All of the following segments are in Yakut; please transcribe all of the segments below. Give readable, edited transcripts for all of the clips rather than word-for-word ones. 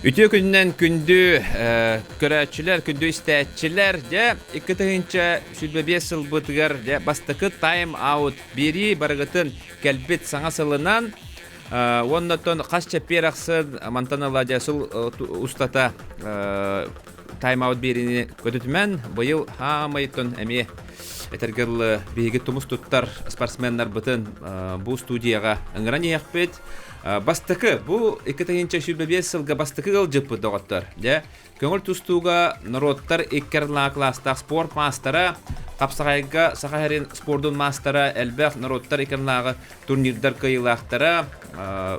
Үтүө күнүнэн күндү көрөөччүлэр, күндү истээччилэр, дьэ, 2025 сылбытыгар дьэ, бастакы тайм-аут биэрии барыгытын кэлбит саҥа сылынан уонна оттон хас чэппиэр ахсын мантан ыла дьэ сыл устата тайм-аут биэриини көтүтүмэн быйыл хаамайтон эмиэ этэргэ дылы биһиги тумус туттар спортсменнарбытын бу студияҕа ыҥыран иһиэхпит. Бастакы, бу 2025 сылга бастакы ыалдьыппыт доҕоттор. Дьэ, көҥүл тустууга норуоттар икки арылаах кылаастаах спорт маастара, хапсаҕайга Саха сирин спордун маастара, элбэх норуоттар икки арылааҕы турнирдар кыайыылаахтара,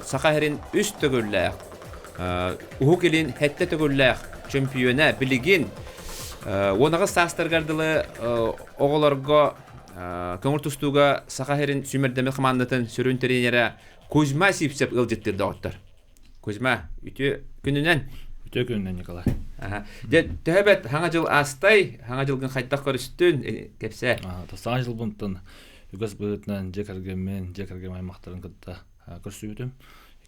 Саха сирин үс төгүллээх, Уһук Илин сэттэ төгүллээх чөмпүйүөнэ билигин 18 саастарыгар дылы оҕолорго көҥүл тустууга Саха сирин сүүмэрдэммит хамаандатын сүрүн тренерэ Кузьма Сивцев ыалдьыттыыр доҕоттор. Кузьма, үтүө күнүнэн. Үтүө күнүнэн, Николай. Аха. Дьэ, төһө бэт хаҥа дьыл аастай, хаҥа дьылгын хайдах көрүстүн, кэпсээ. Саҥа дьылбынтан үгэс быһыытынан дьиэ кэргэммин, дьиэ кэргэн аймахтарын кытта көрсүбүтүм.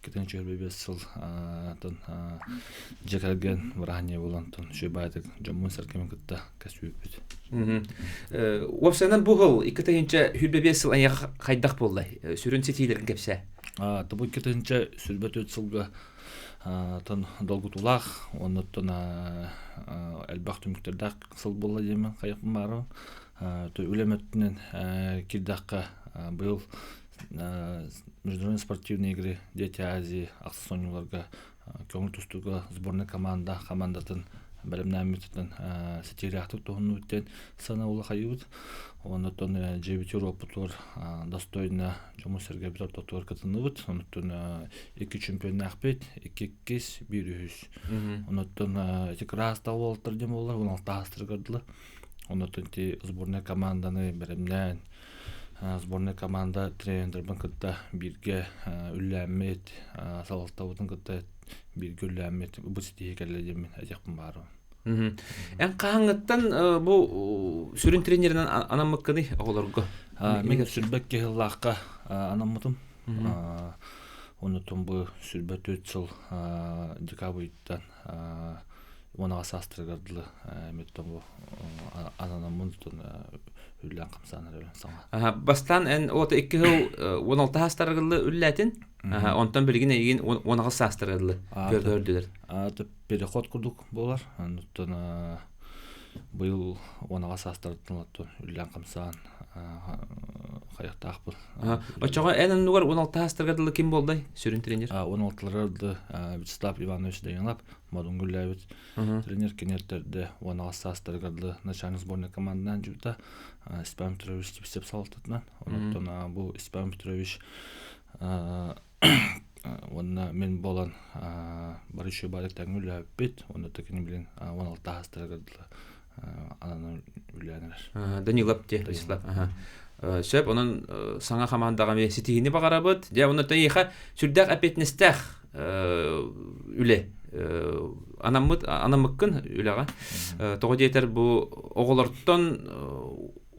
2025 сыл дьиэ кэргэн бырааһынньыга буолан үчүгэй баайдык дьоммун-сэргэбин кытта кэсүүппүт. Уопсайынан бу сыл 2025 сыл эйиэхэ хайдах буолла? Сүрүн ситиилэрин кэпсээ. Бу 2024 сылга тон долгутуулаах, оннуттан элбэх түмүктэрдээх сыл буолла диэммин хайыахпын баарым. Үлэм өттүнэн киирдэххэ быйыл Международные спортивные игры Дети Азии ахсыс оонньууларга көҥүл тустууга сборная команда командатын бэлэмнээммититтэн ситиилээхтик туһуннубут диэн сыанабылы хайыыбыт. Оннуттан дьиэбитигэр уоппутугар достойно дьоммут-сэргэбит ортотугар кытынныбыт. Оннуттан икки чемпионнаахпыт, икки иккис, биир үһүс. Оннуттан ити кыраастаах уолаттар диэн буоллар, 16 аастарыгар дылы. Оннуттан ити сборная команданы бэлэмнээн сборная команда тренердэрбин кытта бииргэ үллээммит, салалтабытын кытта бииргэ үллээммит бу ситиһии кэллэ диэммин этиэхпин баарым. Эн хаһааҥҥыттан бу сүрүн тренеринэн анаммыккыный оҕолорго? Мин сүрбэт киһилаахха анаммытым. Онутун бу сүрбэ төрт сыл декабрьтан 16 саастарыгар дылы эмиттэн бу ананаммын тутун үллээн хамсаан эрэ саҥа. Бастаан эн ото икки сыл 16 саастарыгылы үллээтин. Онтон билигин эйигин 18 саастарыгылы көрдүлэр. Переход курдук буолар. Онтон быйыл 16 саастарыттан үллээн хамсаан хайахтаахпын. Оччоҕо эн оннугар 16 саастарга дылы ким буолдай сүрүн тренер? 16-ларга дылы Вячеслав Иванович Данилов Модун Гүллээбит тренер киниэрдэрдэ 16 саастарыгар дылы начальник сборной команданан дьута Степан Петрович Степсеп салалтатынан. Онтон бу Степан Петрович уонна мин буолан бары үчүгэй баайдык тэҥҥэ үлэлээбиппит. Уонна кини билин 16 саастарыгар дылы ананан үлэлээн эрэр. Данилов те Вячеслав. Сөп, онон саҥа хамаандаҕа эмиэ ситиһиини баҕарабыт. Дьэ, онон эйиэхэ сүрдээх эппиэтинэстээх үлэ анаммыт анаммыккын үлэҕэ. Тоҕо диэтэр бу оҕолортон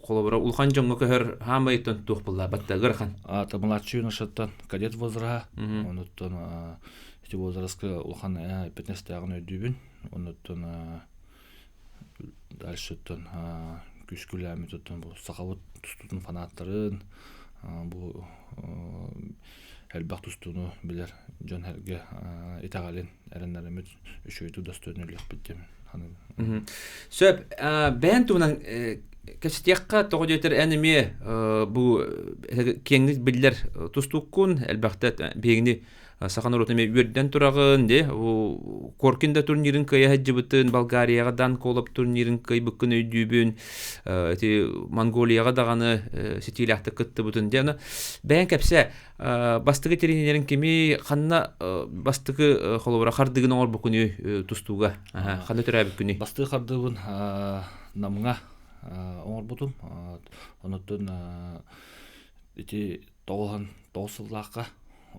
холобура улахан дьоҥҥо көһөр хаамайтан туох булла батта ыарахан. А младший юношаттан кадет возраһа, онуттан ити возрастка улахан эппиэтинэстээҕин өйдүүбүн. Онуттан дальше-оттон күүскүлээммит оттон бу сахабыт тустуутун фанаттарын бу элбэх тустууну билэр дьон эргэ итэҕэлин эрэннэриммит үчүгэйдик достойно үлүөхпүт диэн саныыбын. Сөп. Бэйэн туһунан кэпсэтиэххэ тоҕо диэтэр эн эмиэ бу киэҥник биллэр тустууккун элбэхтэ биһигини саха норуотун эмиэ үөрдэн тураҕын дии Коркин да турнирын кыайа сылдьыбытын Болгарияҕа Дан Колоп турнирын кыайбыккын өйдүүбүн ити Монголияҕа даҕаны ситиилээхтик кыттыбытын дии аны бэйэҥ кэпсээ бастакы тренерин кими ханна бастакы холобура хардыгын оҥорбуккунүй тустууга ханна төрөөбүккүнүй бастакы хардыыбын Намҥа оҥорбутум онуттан ити 99 сыллаахха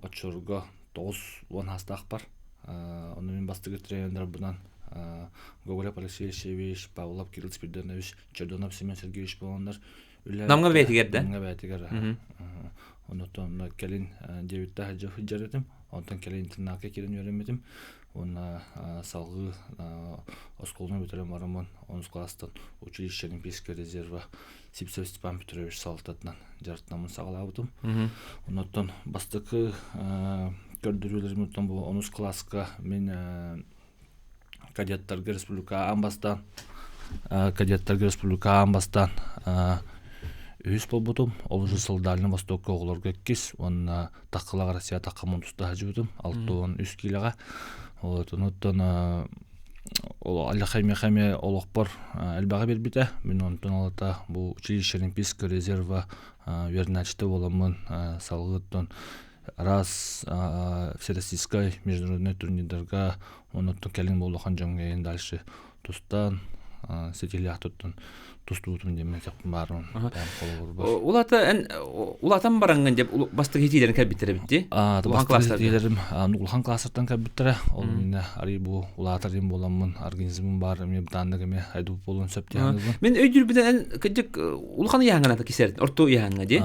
оччолорго 90 саастаахпар ону мин бастакы тренердарбынан Гоголев Алексей Алексеевич, Павлов Кирилл Спиридонович, Чердонов Семен Сергеевич буоланнар Намҥа бэйэтигэр да? Намҥа бэйэтигэр. Оннуттан кэлин диэбиттээх сылдьар этим. Онтон кэлин интернакка киирэн үөрэммитим. Уонна салгыы оскуоланы бүтэрэн бараммын онус кылаастан училище Олимпийского резерва Сивцев Степан Петрович салалтатынан дьарыктанаммын саҕалаабытым. Оннуттан бастакы көрдөрүүлэрим бу онус кылааска мин кадеттарга республика аан бастаан кадеттарга республика аан бастаан үһүс буолбутум. Ол уже сыл Дальний Востокка оҕолорго иккис уонна Таккылаҕа Россия Таккамын туста сылдьыбытым 63 киилэҕэ. Вот онуттан ол аллахай миэхэ эмиэ олохпор элбэҕи биэрбитэ. Мин онтон ылата бу училище Олимпийского резерва үөрэнээччитэ буоламмын салгыы араас всероссийскай международный турнирдарга оннуттан кэлин буоллахан дьоҥҥо дальше тустан ситиһиилээх туттан тустубутум диэн мэлтэхпин баарын холобурбар. Улата эн улаатан бараҥҥын деп бастакы хитиилэрин кэлбиттэрэ битти. Улахан класстарга. Улахан класстартан кэлбиттэрэ. Ол иннинэ арый бу улаатар диэн буоламмын организмым баар эмиэ бытааннык эмиэ айдубут буолуон сөп диэн Мин өйдүүрбүнэн эн кырдьык улахан ыйааһыҥҥа ата кисэрин орто ыйааһыҥҥа дии.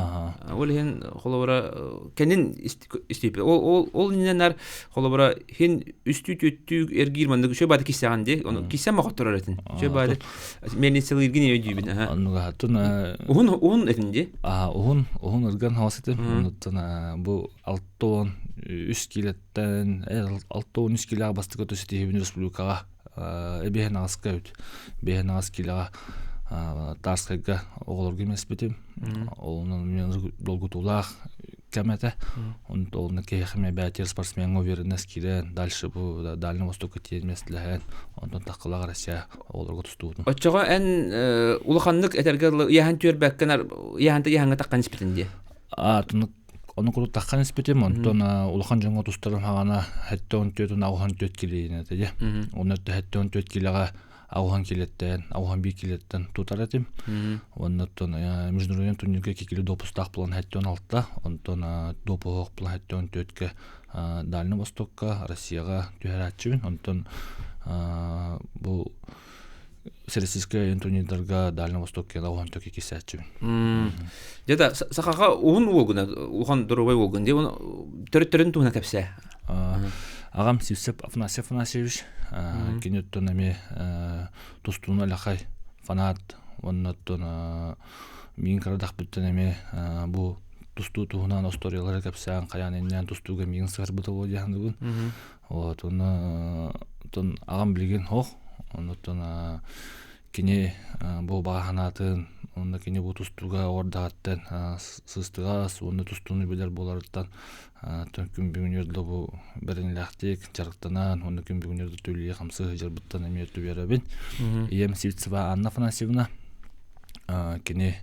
Ол иһин холобура кэнин истиипи ол ол ол иннинэ холобура хин үстүү түөттүү эргиир маннык үчүгэй баады киссэҕин дии ону киссэн мохотторор этин үчүгэй баады мельницалыыргын өйдүүбүн аха Оннугаһаттын уһун уһун этин дии уһун уһун ырган хаос этим оннуттан бу 63 килеттен 63 килеҕа бастакы төсүтиһибин республикаҕа эбиһэн аҕыска үт биэһэн аҕыс килеҕа Тарскайга оҕолорго имэспитим олунан мен долгутуулаах кэм этэ. Онно киһиэхэ бээтир спортсмеҥҥа уверенность киирэн, дальше бу Дальний Востокка тиийэн миэстэлэһэн, онтон таххылаах Россия оҕолорго тустубутум. Оччоҕо эн улаханнык этэргэ дылы ыйаһан түөрбэккэн ыйаһанта ыйаһаҥҥа таххан испитин дии. А ону курдук таххан испитим, онтон улахан дьоҥҥо тустарым хаҕана 74 84 килиин этэ дии. Онно 74 килеҕэ аухан килеттен, аухан бир килеттен тутар этим. Оннуттан международный турнирга кикили допустаах булан хэттен алта, онтон допуһуох булан хэттен төрткө Дальний Востокка, Россияга түһэрээччибин. Онтон бу Всероссийскай турнирдарга Дальний Востокка аухан төкө кисээччибин. Дьэ сахаха уһун уолгуна, улахан доруобай уолгун дии, төрүттэрин туһуна кэпсээ. Аҕам Сивцев Афанасий Афанасьевич кини оттон эмиэ тустууну алахай фанат уонна оттон миин кырадахпыттан эмиэ бу тустуу туһунан остуоруйалары кэпсээн хайаан иннээн тустууга миигин сыһарбыта буолуо дии саныыбын. Вот уонна оттон аҕам билигин ох оннуттан кини бу баҕа санаатын уонна кини бу тустууга оҕордаҕыттан сыстыгас уонна тустууну билэр буоларыттан күн бүгүнүгэр да бу бэриниилээхтик дьарыктанан уонна күн бүгүнүгэр да түлүйэ-хамсыы сылдьарбыттан эмиэ түбэрэбин. Ийэм Сивцева Анна Афанасьевна кини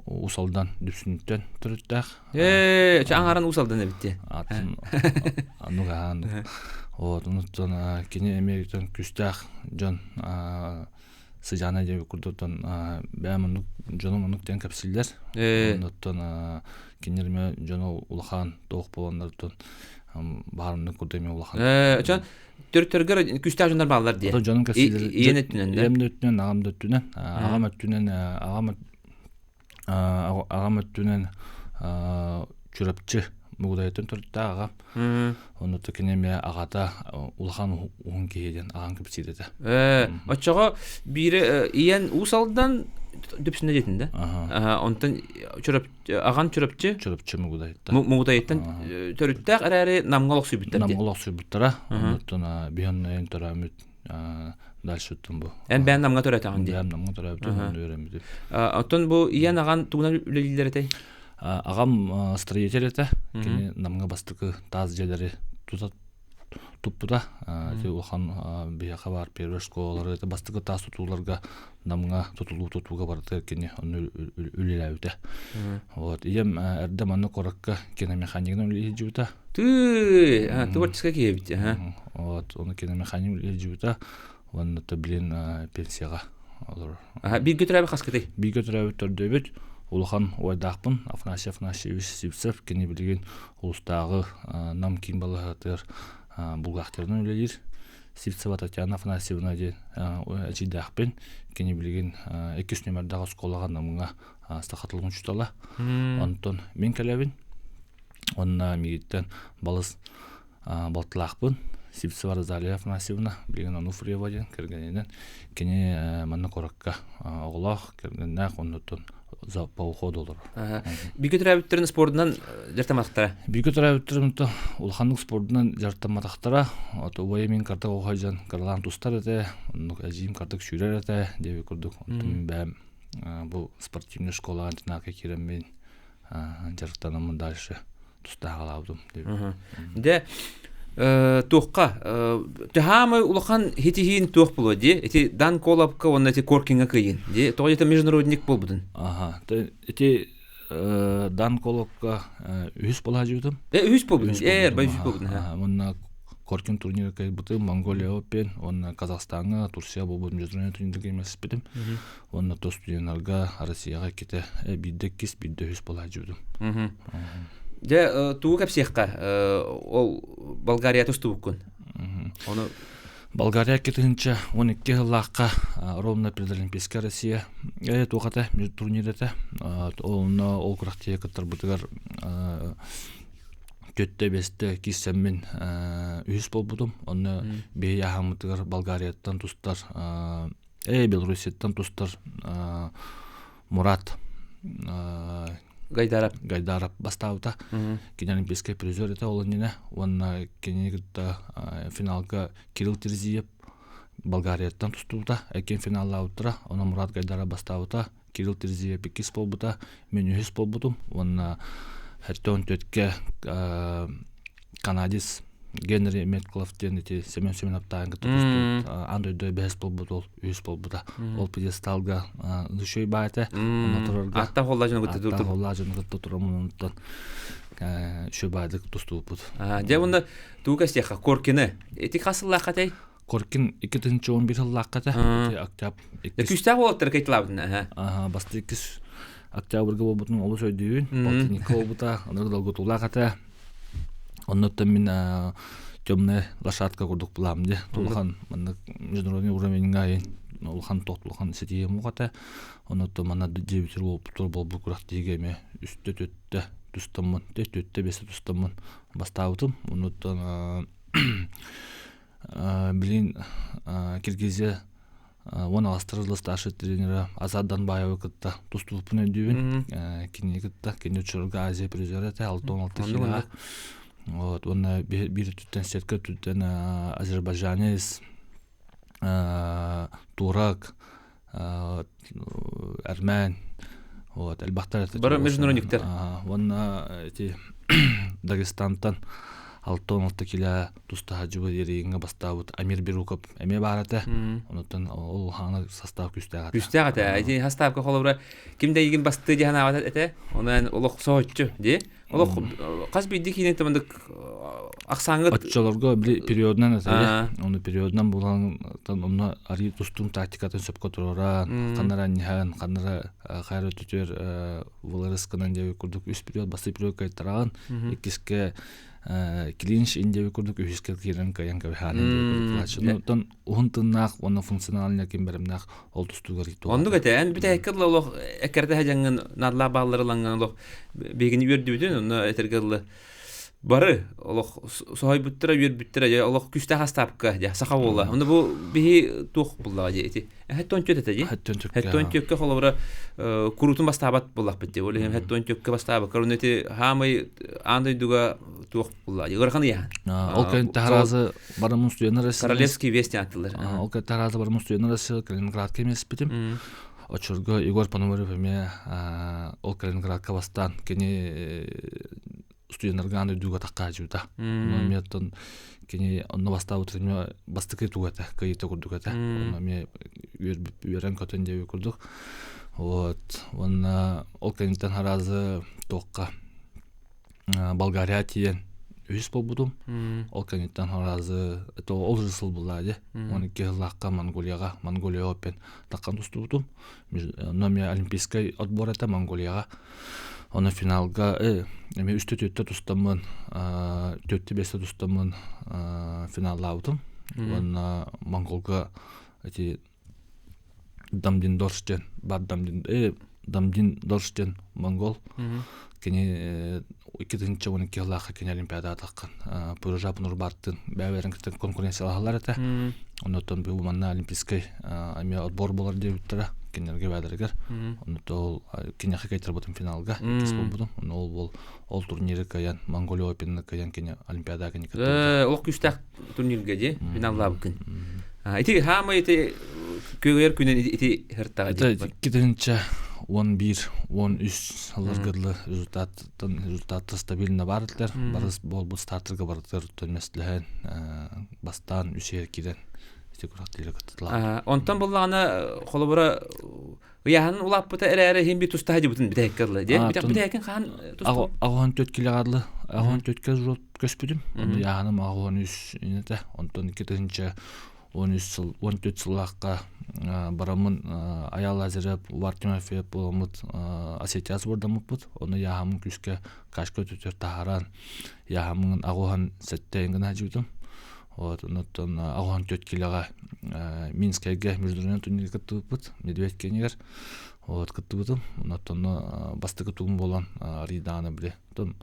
Уус Алдан Дүпсүнүттэн төрүттээх. Ээ, чэ аҥарын Уус Алдан эбит дии. Атын аннык аан. Вот, онуттан кини эмиэ күстээх дьон сыдьаана диэби курдуктан бэйэм оннук дьонум оннук диэн кэпсииллэр. Оннуттан кинилэр эмиэ дьоно улахан туох буоланнарыттан баарымнык курдук эмиэ улахан. Очон төрүттэргэр күстээх дьоннор бааллар диye. Дьонум кэпсииллэр. Ийэн өттүнэн да? Ийэм да өттүнэн, аҕам да өттүнэн. Аҕам өттүнэн аҕам Аҕам өттүнэн Чурапчы Мугудайтан төрүттээх аҕам. Онно кини эмиэ аҕата улахан уһун киһи диэн аҕам кэпсиир этэ. Оччоҕо биири ийэн Уус Алдан Дүпсүнэ диэтин да? Онтон аҕан Чурапчы Чурапчы Мугудайтан. Мугудайтан төрүттээх эрээри Намҥа олохсуйбуттар Намҥа олохсуйбуттара. Оннуттан биһэн төрөөмүт дальше бу. Эн бэйэн Намҥа төрөөтөҕүн дии. Бэйэм Намҥа төрөөбүтүм, онно үөрэммитим. Оттон бу ийэн аҕан тугунан үлэлииллэр этэй? Аҕам строитель этэ. Кини Намҥа бастакы таас дьиэлэри тута туппута. Ити улахан биһиэхэ баар первый школалары это бастакы таас тутууларга Намҥа тутулуу тутууга барытыгар кини онно үлэлээбитэ. Вот ийэм эрдэ манна куоракка киномеханикынан үлэлии сылдьыбыта. Тыы, творческай киһи эбит, Вот, оны киномеханик үлэлдьибитэ уонна то билин пенсияҕа олорор. Бииргэ төрөөбүт хаскытый? Бииргэ төрөөбүт төрдүөбүт улахан убайдаахпын Афанасий Афанасьевич Сивцев кини билигин улуустааҕы Нам киин балыыһатыгар бухгалтерынан үлэлиир. Сивцева Татьяна Афанасьевна диэн эдьиийдээхпин. Кини билигин иккис нүмердээх оскуолаҕа Намҥа саха тылын учуутала. Онтон мин кэлэбин. Онно миигиттэн балыс. Балтылаахпын Сивцева Розалия Афанасьевна, билигин Онуфриева диэн кэргэнинэн. Кини манна куоракка оҕолоох, кэргэннээх, оннуттан по уходу олорор. Бииргэ төрөөбүттэрин спордунан дьарыктамматахтара? Бииргэ төрөөбүттэрим улаханнык спордунан дьарыктамматахтара. Убайым мин картак оҕо кыралаан тустар этэ, оннук эдьиийим картак сүүрэр этэ диэбит курдук. Онтон мин бэйэм бу спортивный школаҕа интернакка киирэммин дьарыктанаммын дальше тустааҕалаабытым. Дэ туохха төһаамы улахан хитиһиин туох буолуо дии ити Дан Колопка уонна ити Коркиҥҥа кыйын дии тоҕо это международник буолбутун Аха ити Дан Колопка үһүс болаажыбытым үһүс буолбутун эр бай үһүс буолбутун уонна Коркин турнирга кыайбытым Монголия Open уонна Казахстаҥҥа Турция буолбут международный турнирга имэспитим Уонна то студеннарга Россияҕа иккитэ биирдэ иккис, биирдэ үһүс буолааччыбытым. Дьэ, тугу кэпсиэххэ ол Болгария тустубуккун? Ону Болгария 2012 сыллаахха ровно предолимпийская Россия туох этэ турнир этэ онно ол күрэхтиһэ кыттарбытыгар төттө бэстэ киирсэммин үһүс буолбутум онно биһи аһаммытыгар Болгарияттан тустар Белоруссияттан тустар Мурат Гайдаров Гайдаров бастаабыта. Кини олимпийскай призер этэ ол иннинэ. Уонна кинини кытта финалга Кирилл Терзиев Болгарияттан тустубута. Эккин финаллаабыттара. Онон Мурат Гайдаров бастаабыта. Кирилл Терзиев иккис буолбута. Мен үһүс буолбутум. Уонна 74-кэ канадец Генри Метклов диэн ити Семен Семеновтааҕын кытта тустубут аан дойду бэһис буолбут ол үһүс буолбута ол пьедесталга үчүгэй баа этэ онно турарга аттан холлаа дьону кытта аттан холлаа дьону кытта тураммын үчүгэй баайдык тустубуппут дьэ уонна тугу кэстиэххэ Коркины ити хас сыллаахха этэй Коркин 2011 сыллаахха этэ октябрь күүстээх уолаттар кайтылаабытын басты иккис октябрьга буолбутун олус өйдүүбүн полтинникка буолбута онно долгутуулаах этэ Оннуттан мин темная лошадка курдук булаам дии. Улахан маннык международный уровеньга улахан тохт улахан ситиһиим этэ. Оннуттан манна дьиэбитигэр уолбутугар буолбут күрэхтэһиигэ эмиэ үстэ түөттэ тустаммын, түөттэ биэстэ тустаммын бастаабытым. Оннуттан билигин Киргизия уон аҕыстар сыл старший тренера Азат Донбаевы кытта тустубуппун өйдүүбүн. Кинини кытта кини учурга Азия призера этэ 6-16 килоҕа. Вот уонна биир өттүттэн сетка өттүттэн азербайджанец, турак, эрмээн вот элбэхтэр Бары международниктар. Уонна ити Дагестантан 6-16 кило тустаһаджыбы ерийиҥҥэ бастаабыт Амир Беруков эмиэ баар этэ. Онуттан ол хаана состав күүстээх этэ. Күүстээх этэ. Ити составка холобура ким да игин бастыы диэн аабат этэ. Онон олох соһуччу дии. Олох хас биирдии киинэ тымындык ахсааҥҥыт Оччолорго били периодынан этэ. Ону периодынан булан онно арыы тустуум тактикатын сөпкө туруоран, ханнара анньыһан, ханнара хайра өттүтүгэр вылырыскынан диэби курдук үс период бастакы период кайтараҕын, иккискэ клинч индиэби курдук үһүскэ киирэн кыайан кэбиһаанын Оттон уһун тыннаах уонна функциональный ким бэрэмнээх ол тустуугар Оннук этэ эн бүтэһиккэ дылы олох эккэрдэ дьаҥҥын надлаа бааллары ылаҥҥын олох биһигини үөрдүбүтүн онно этэргэ дылы бары олох соһуйбуттара үөрбүттэрэ дьэ олох күүстээх астаапка дьэ саха буола онно бу биһи туох буллаҕа дьэ ити хэттон түөт этэ дии хэттон түөккэ холобура куруутун бастаабат буоллахпыт дии ол иһин хэттон түөккэ бастаабакка ону ити хаамай аан дойдуга туох булла ыарахан ыйахан ол кэнниттэн таһаразы барымын студеннар Россия королевский весть ааттылар ол кэнниттэн таһаразы барымын студеннар Россия Калининградка эмиэспитим оччорго Егор Пономарев эмиэ ол Калининградка бастаан кини студеннарга аан дойдуга таххааччыта. Онно эмиэ оттон кини онно бастаабыт эмиэ бастакы туга этэ, кыайыыта курдук этэ. Онно эмиэ үөрэн-көтөн диэбит курдук. Вот. Уонна ол кэнниттэн харазы туохха Болгария тиийэн үһүс буолбутум. Ол кэнниттэн харазы это ол же сыл булла дии. 12 сыллаахха Монголияҕа, Монголия Open таххан тустубутум. Онно эмиэ олимпийскай отбор этэ Монголияҕа. Ону финалга эмиэ үстэ түөртэ тустаммын, түөртэ биэстэ тустаммын финаллаабытым. Уонна Монголга эти Дамдин Дорж диэн бар Дамдин Дамдин Дорж диэн монгол. Кини 2012 сыллаахха кини Олимпиадаҕа таххан Пуржап Нурбаттын бэйэлэрин кытта конкуренциялаһаллар этэ. Оннуттан бу манна олимпийскай эмиэ отбор буолар диэбиттэрэ кинилэргэ бэйэлэригэр. Оннуттан ол киниэхэ кайтарбытым финалга иккис буолбутум. Онно ол ол ол турниры кыайан Монголия Опенны кыайан кини Олимпиадаҕа кини кыттыбыта. Олох күүстээх турнирга дии финаллаабыккын. Ити хаамай ити күөгэр күнүн ити хыртаҕа дии. 2011 13 сылларга дылы результаттан результатта стабильно баар этилэр. Барыс буолбут стартерга барытыгар төнмөстүлэһэн бастаан үсүһэр киирэн ити күрэхтиилэр кыттылар. Онтон буллаҕына холобура ыйааһын улааппыта эрээри иһин би тустаһа дьыбытын бүтэһиккэ дылы. Диэн бүтэһиккин хаан тустум. Аҕыһан төрт килоҕа дылы. Аҕыһан төрткэ көспүтүм. Онно ыйааһыным 83 инэтэ. Онтон 2013 сыл 14 сыллаахха бараммын Аял Лазарев, Увар Тимофеев буоламмыт Осетия сбордаммыппыт. Онно ыйааһыммын күүскэ кашка өтүтүгэр таһааран ыйааһыммын аҕыһан сэттэ гына сылдьыбытым. Вот, онтон 84 килоҕа Минскэйгэ международный турнирга кыттыбыппыт, Медведь киэнигэр. Вот, кыттыбытым. Онтон бастакы тугум буолан Ридааны били. Оттон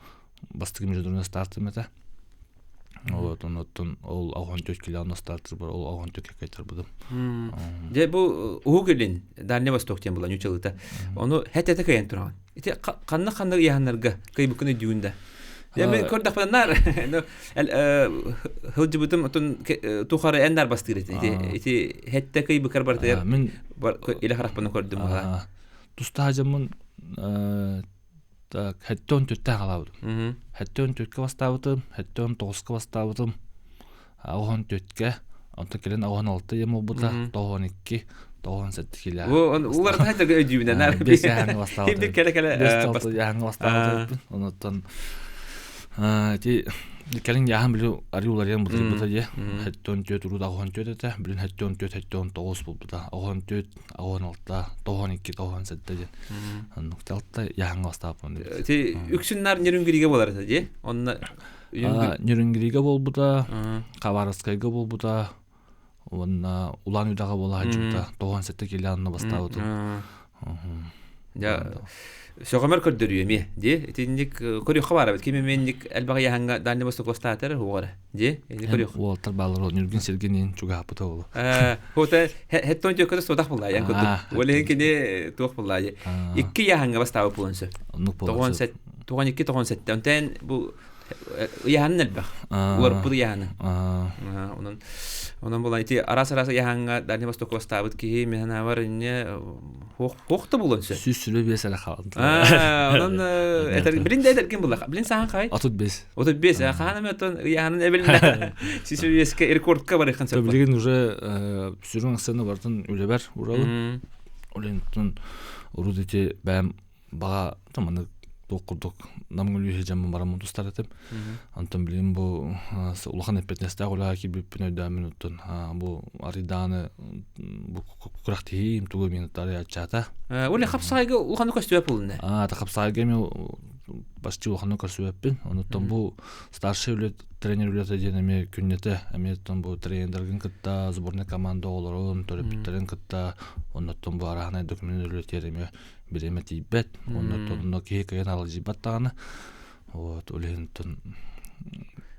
бастакы международный стартым этэ. Вот, онтон ол 64 килоны стартыр ол 64 кайтарбытым. Дьэ бу Уһук Илин, Дальний Восток диэн була ньучалыта. Ону хэт-этэ кыйан тураҕын. Ити ханна-ханна ыйаһаннарга кыйбыккын өйдүүгүн да? Дьэ мен көрдөхпүнэ наар сылдьыбытым отун тухары эн нар бастыыр ити. Ити хэттэ кыйбыкар бартыгар Мин илэ харахпын көрдүм була. Тустаах дьоммун так хэттэ он төрттэ хаалаабытым. Хэттэ он төрткэ бастаабытым, хэттэ он тоҕуска бастаабытым, 84-кэ, онтон кэлин 86 диэн буолбута, 92, 97 килэ. Уларыта хайдах өйдүүбүнэн наар. Бес яһаҥҥа бастаабытым. Ким кэлэ кэлэ Бес алты яһаҥҥа бастаабытым. Онуттан ити кэлин яһан били арыы уларыйан бутуйбута дии. 74 урут 84 этэ, билин 74 79 буолбута. 84 86 92 97 диэн. Оннук алта яһаҥҥа бастаабыппын. Ити үксүн нар Нерюнгригэ буолар этэ дии. Онно Нерюнгригэ буолбута, Хабаровскайга буолбута, уонна Улаан Үдэҕэ буола сылдьыбыта. 97 килэ анна бастаабытым. Дьэ, сөҕөмөр көрдөрүү эмиэ, дии. Итинник көрүөххэ баар эбит. Ким эмиэнник элбэх ыйааһыҥҥа Дальний Восток бастаатар уоҕара. Дии, ини көрүөх. Уолаттар баалар Ньургун Сергейниин чугаһаппыта буолуо. Хота хеттон тиөккө сотах буллаа ян курдук. Ол иһин кини туох буллаа. Икки ыйааһыҥҥа бастаабыт буолуон сөп. Оннук буолуон сөп. 92 97. Онтон бу ыйааһынын элбэх. Уларыппыт ыйааһыны. Онон онон буолан ити араас-араас ыйааһыҥҥа Дальний Восток бастаабыт киһи мен санаабар инне хуох да буолуон сөп. 125 эрэ хаалан. Онон этэр билин да этэргин булла. Билин сахан хай? 35. 35. Хаан эме оттон ыйааһынын эбилинэ. 125-ке рекордка барыххан сөп. Билигин уже сүрүн сцена бартын үлэбэр урабын. Олентон урут ити бэйэм баҕа маннык туох курдук намҥа үлүһэ дьаммын бараммын тустар этим. Онтон билигин бу улахан эппиэтинэстээх үлэҕэ киирбиппин өйдөөммүн оттон бу арыйдааны бу күрэхтэһиим тугу эмиэ арыйааччаата. Ули хапсаайга улаханы көстүбэт булунна. Аа, та хапсаайга эмиэ почти улаханы көрсүбэппин. Онуттан бу старший үлэ тренер үлэтэ диэн эмиэ күннэтэ эмиэ бу тренердэргин кытта сборная команда оҕолорун төрөппүттэрин кытта оннуттан бу арааһынай документ үлэтигэр эмиэ бириэмэ тиийбэт онно онно киһи кыайан аралдьыйбат даҕаны вот ол иһин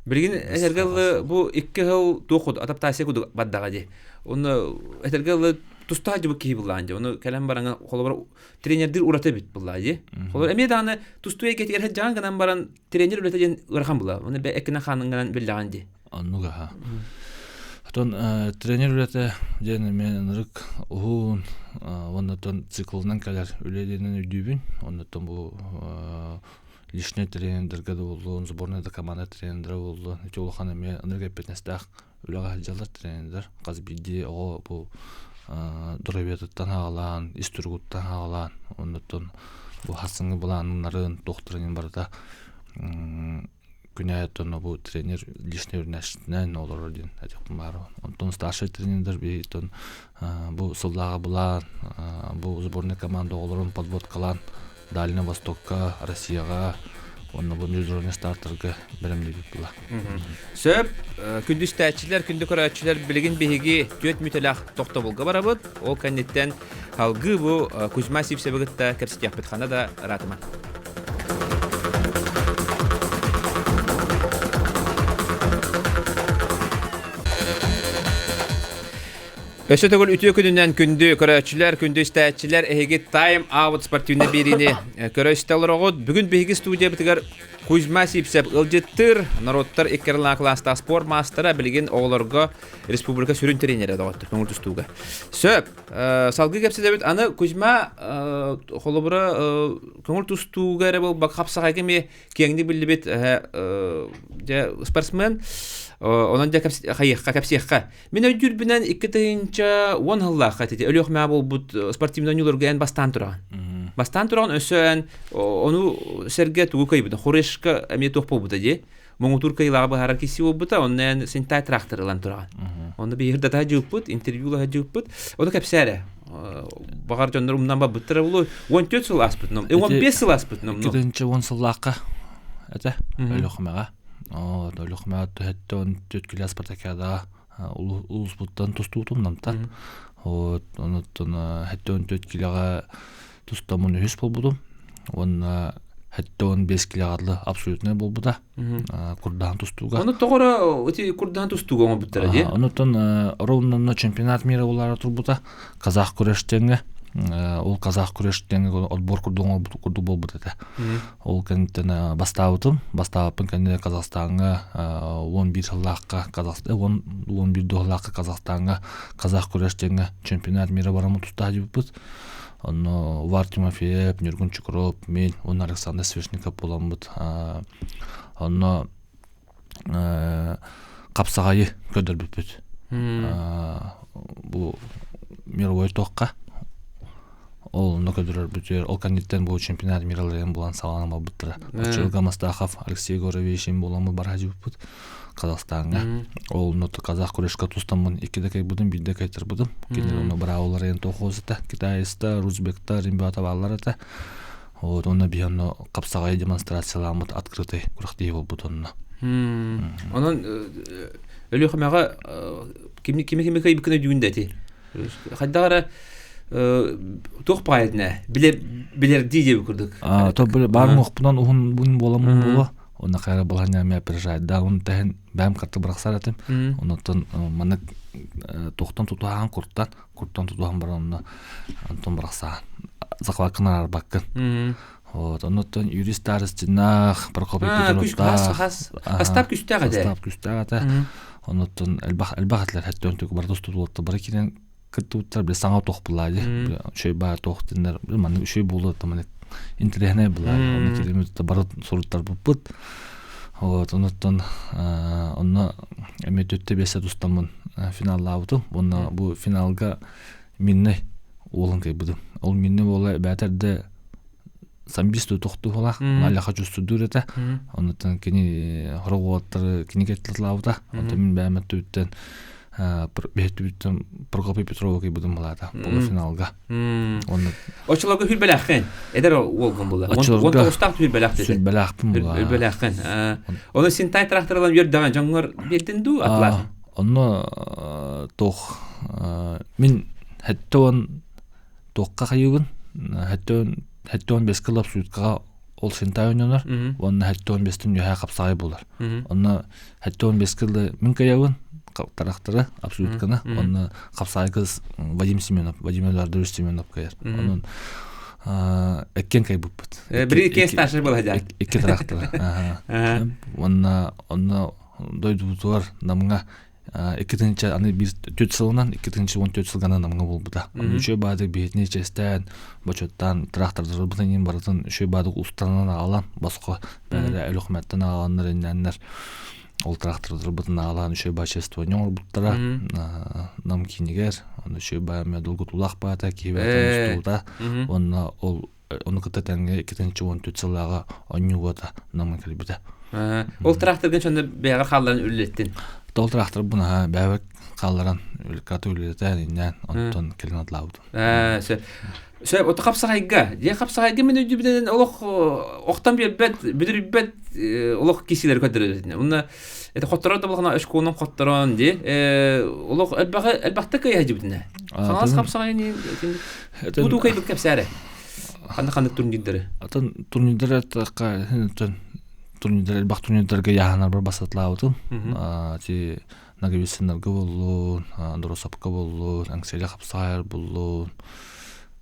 Билигин этэргэ дылы бу икки сыл туох адаптация курдук бардаҕа дии. Онно этэргэ дылы тустаах дьыбыт киһи буллаан дии. Ону кэлэн баран холобур тренердир ураты эбит буллаа дии. Холобур эмиэ даҕаны тустуу эйгэтигэр сылдьаҕын гынан баран тренер үлэтэ диэн ыарахан була. Ону эккинэн хаанын биллэҕин дии. Оннук аха. Отон тренер үлэтэ диэн эмиэ ынырык уһун уонна циклынан кэлэр үлэ диэнин өйдүүбүн. Оннуттан бу личный тренердэргэ да буоллун, сборная да команда тренердэрэ буоллун, ити улахан эмиэ ынырык эппиэтинэстээх үлэҕэ сылдьаллар тренердэр. Хас биирдии оҕо бу доруобуйатыттан аҕалаан, ис туругуттан аҕалаан, оннуттан бу хасыҥҥы былааннарын, туохтарын барыта күнэ оттон бу тренер личный үрнэшинэн олорор диэн этиэхпин баар. Онтон старший тренердэр биһиттэн бу сыллааҕы былаан, бу сборная команда оҕолорун подводкалаан Дальний Востокка, Россияҕа уонна бу международный стартарга бэлэмниибит була. Сөп, күндү истээччилэр, күндү көрөөччүлэр, билигин биһиги түөрт мүтэлээх тохтобулга барабыт. Ол кэнниттэн салгыы бу Кузьма Сивцевы кытта кэпсэтиэхпит хана да ыраатыма. Өссө төгүл үтүө күнүнэн күндү көрөөччүлэр, күндү истээччилэр, эһиги Time Out спортивнай биэриини көрө истэ олороҕут. Бүгүн биһиги студиябытыгар Кузьма Сипсев ыалдьыттыыр, норуоттар икки аралаах кылаастаах спорт маастара, билигин оҕолорго республика сүрүн тренерэ доҕоттор көҥүл тустууга. Сөп, салгыы кэпсэтэбит. Аны Кузьма холобура көҥүл тустууга эрэ буолбакка хапсаҕайга эмиэ киэҥник биллибит дьэ спортсмен. Онон дьэ хайыахха кэпсиэххэ. Мин өйдүүрбүнэн 2010 сыллаахха ити Өлүөхүмэ буолбут спортивный оонньууларга эн бастаан тураҕын. Бастаан тураҕын өссө эн ону сэргэ тугу кыайбыта? Хурешка эмиэ туох буолбута дии? Муҥутуур кыайыылааҕы быһаарар киси буолбута, онно эн Синтай трактор ылан тураҕын. Онно биһир дата дьыыппыт, интервью дьыыппыт. Ону кэпсээ Баҕар дьоннор умнан барбыттара буолуо. 14 сыл ааспыт, 15 сыл ааспыт. 2010 сыллаахха этэ Өлүөхүмэҕэ. Оо, Өлүөхүмэҕэ төһөттөн түөрт килэ спартакиадаҕа улууспуттан тустуутум намтан. Вот, онуттан 74 килэҕэ тустаммын үһүс буолбутум. Уонна 75 килэҕэ дылы абсолютнай буолбута. Курдаһан тустууга. Ону тоҕо ити курдаһан тустууга оҥорбуттара дии? Онуттан ровно чемпионат мира булаара турбута. Казах күрэштиҥҥэ ол казах күрэштиҥҥэ отбор курдук оҥорбут курдук буолбут этэ. Ол кэнниттэн бастаабытым. Бастаабыппын кэннэ Казахстаҥҥа 11 сыллаахха Казахстан 11 сыллаахха Казахстаҥҥа казах күрэштиҥҥэ чемпионат мира бараммыт тустаах дьыбыппыт. Онно Увар Тимофеев, Ньургун Чукров, мен уонна Александр Свешников буоламмыт. Онно хапсаҕайы көрдөрбүппүт. Бу мировой туохха ол онно көрдөрөрбүтүгэр ол кэнниттэн бу чемпионат мираларын булан саҕаланан барбыттара. Оччолорго Мастахов Алексей Егорович буоламмыт бара сылдьыбыппыт Казахстаҥҥа. Ол онно казах күрэшкэ тустаммын иккитэ кайбытым, биирдэ кайтарбытым. Кинилэр онно быраабылар эн туох этэ. Китайстар, узбектар, ребята бааллар этэ. Вот онно биһи онно хапсаҕай демонстрацияламмыт открытый күрэхтэһии буолбут онно. Онон Өлүөхүмэҕэ кими кими кими кыйбыккын өйдүүгүн да ити? Хайдах эрэ туох баҕайытына билэр билэрдии диэбит курдук. То баар муохпунан уһун бун буоламмын буолуо. Онно хайра балаһанньа эмиэ опережайда он тэһин бэйэм карта бырахсар этим. Оннуттан маннык туохтан тутуһаан куртан куртан тутуһан баран онно онтон бырахсаан захваккын араарбаккын. Вот, оннуттан Юрий Старостиннаах, Прокопий Петровтаах. Хастаап күстээх этэ. Хастаап күстээх этэ. Оннуттан элбэх элбэх этилэр хэттэн түк бары тустубуттар бары киирэн кыттыбыттар бile саҥа туох булаа дии. Үчүгэй баар туох диннэр маннык үчүгэй буолуо маннык интэриэһинэй булаа. Онно киирэммит бары суруттарбыппыт. Вот, оннуттан онно эмиэ төттө биэсэ тустаммын финаллаабытым. Уонна бу финалга миннай уолун кыайбытым. Ол миннай уола бээтэрдэ самбист тохтуһалаах, аляха чувствуйдуур этэ. Оннуттан кини хорох уолаттары кини кэтлаабыта. Онтон мин бэйэм өттүбүттэн биһиттибиттэн Прокопий Петрова кыйбытым булаата полуфиналга. Онно Оччолорго хүрбэлээххин. Эдэр уолгун була. Он тоҕустаах түрбэлээх деді. Сүрбэлээхпин була. Үрбэлээххин. Оны синтай тракторлан үөрдэҕин дьоҥҥор биэрдин дуу атлаатын? Онно туох мин хэтте он туохха хайыыбын 75 кылап суткаҕа ол синтай ойнонор уонна 75-тин үөһээ хапсаҕай буолар. Онно 75 кылы мин кыайабын тарахтары абсолютканы онно хапсаҕай кыз Вадим Семенов Вадим Эдуардович Семенов кыайар. Онон эккен кайбыппыт. Бiri икки старший была Икки тарахтары. Онно онно дойдубутугар Намҥа икки тыһыынча аны биир түөрт сылынан 2014 сылгана намҥа буолбута. Аны үчүгэй баадык биһитини чэстээн, бочуоттаан трактордарбытын иин барытын үчүгэй баадык устанан аҕалан босхо бэйэлэрэ Өлүөхүмэттэн аҕаланнар иннэннэр ол трактордарбытын аҕалаан үчүгэй баа чествование оҥорбуттара Нам киинигэр оны үчүгэй баа эмиэ долгутуулаах баата киһи бэйэтин устуута уонна ол ону кытта тэҥҥэ 2014 сыллааҕы оонньуу уота Намҥа кэлбитэ. Ол тракторгын сонно бэйэҕэр хаалларан үлэлэттин? Ол тракторбун аха бэйэбэр хаалларан үлкаты үлэлэтэн иннээн онтон кэлин атлаабытым. Сөп. Сөп, ото хапсаҕайга. Дьэ хапсаҕайга мин өйдүүбүнэн олох охтон биэрбэт, бүдүрүйбэт олох кисилэри көрдөрөр. Уонна это хотторор да булахана өшкуунун хотторон ди олох элбэҕи элбэхтэ кыйа дьибитинэ. Хаҥалас хапсаҕайын тутуу кыйбыт кэпсээрэ. Ханна ханнык турнирдары? Атын турнирдары турнирдар элбэх турнирдарга яһанарбар басатлаабытым. Ти Ноговицыннарга буоллун, Андросовка буоллун, Аҥселя Хапсаайар буоллун,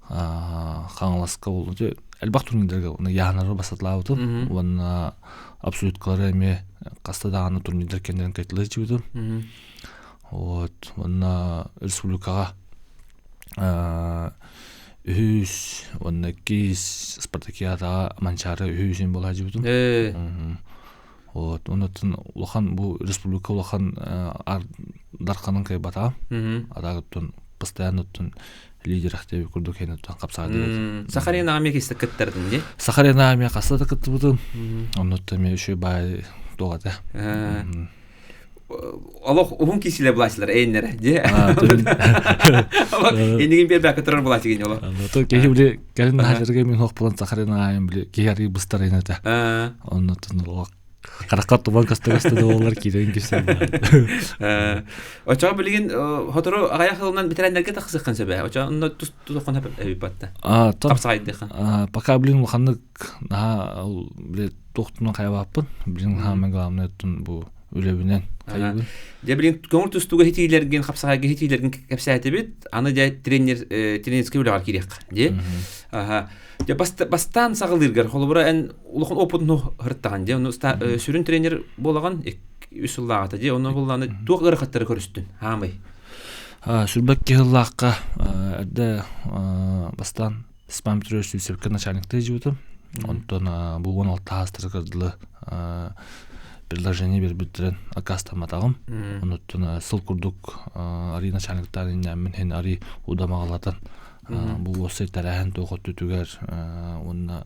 Хаҥаласка буоллун. Элбэх турнирдарга яһанары бастатылаабытым уонна абсолюткалары эмиэ хаста даҕаны турнирдар кэннэрин кайтылыы сылдьыбытым. Вот уонна республикаҕа үһүс уонна иккис спартакиадаҕа Манчаары үһүсүн буола сылдьыбытым. Вот оннуттан улахан бу республика улахан дарханын кыайбатаҕым. Атаагыттан постоянно оттон лидер ахтебит курдук хенеттан хапсаадыбыт. Сахарина эмиэ кисте кыттардын ди? Сахарина эмиэ хаста да кыттыбытым. Оннуттан эмиэ үчүгэй баай туох этэ. Олох уһун кисиле булаачылар эйннere ди. Энигин бербәкке турар булаачы гин олох. То киһи били кэлин хаҗарга мин хох булан Сахарина айым били киһи арый быстар эйнете. Оннуттан олох харахха тубан көстө-көстө да буоллар киирэн кирсэн Очоҕо билигин хотору аҕыйах сылынан бэтэрээннэргэ тахсыаххын сөбө. Очо онно тус-тусоххун эбиппатта. Хапсаҕайдыххын. Пока блин улаханнык наһаа били туохтунан хайабааппын. Блин хаамай главное бу үлэбинэн хайыбын. Дьэ билин көҥүл тустууга хитиилэргин, хапсаҕайга хитиилэргин кэпсээтибит. Аны дьэ тренер тренерскэй үлэҕэр киириэххэ. Дьэ. Аха. Дьэ бастаан саҕалыыргар холобура эн улахан опытын һырыттаҕын дьэ ону сүрүн тренер буолаҕын үс сыллааҕыта дьэ ону буллааны туох ыарахаттары көрүстүн хаамый Сүрбэк киһиллаахха эрдэ бастаан Степан Петрович Сивцевкэ начальниктыы дьыбытым. Онтон бу 16 хаастарыгар дылы предложение биэрбиттэрин аккаастамматаҕым. Онуттан сыл курдук арыы начальниктаан иннээммин хин арыы удамаҕалатан бу уоссай тэрээһин туох өттүтүгэр уонна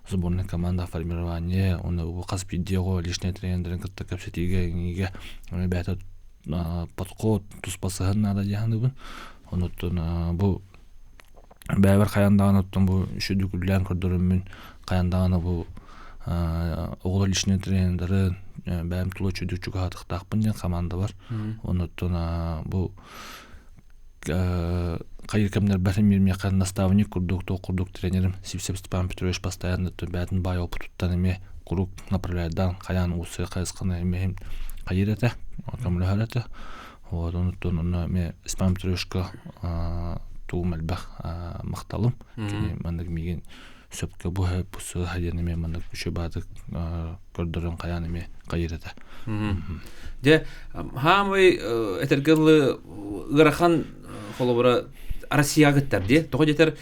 сборная команда формирование уонна бу хас биирдии оҕо личный тренердэрин кытта кэпсэтиигэ иҥиигэ бэйэтэ подход туспа сыһан наада дии саныыбын. Онуттан бу бэйэбэр хайаан даҕаны оттон бу үчүгдүк үлэлээн көрдөрөммүн хайаан даҕаны бу оҕолор личный тренердарын бэйэм тула үчүгдүк чугаһатыахтаахпын диэн команда бар. Онуттан бу хайыр кэмнэрбэр миэхэ наставник курдук туох курдук тренерим Сивцев Степан Петрович постоянно бэйэтин баай опытыттан эмиэ куруук направляйдаан хайаан уусай хайысханы эмиэ хайыр этэ көмөлөһөр этэ вот онуттан онно эмиэ Степан Петровичка тугум элбэх махталым кини маннык миигин сөпкө бу сыыһа диэн эмиэ маннык үчүгэй баатык көрдөрөн хайаан эмиэ хайыр этэ. Дьэ, хаамай этэргэ дылы ыарахан холобура Россияҕа кыттар дии. Тоҕо диэтэр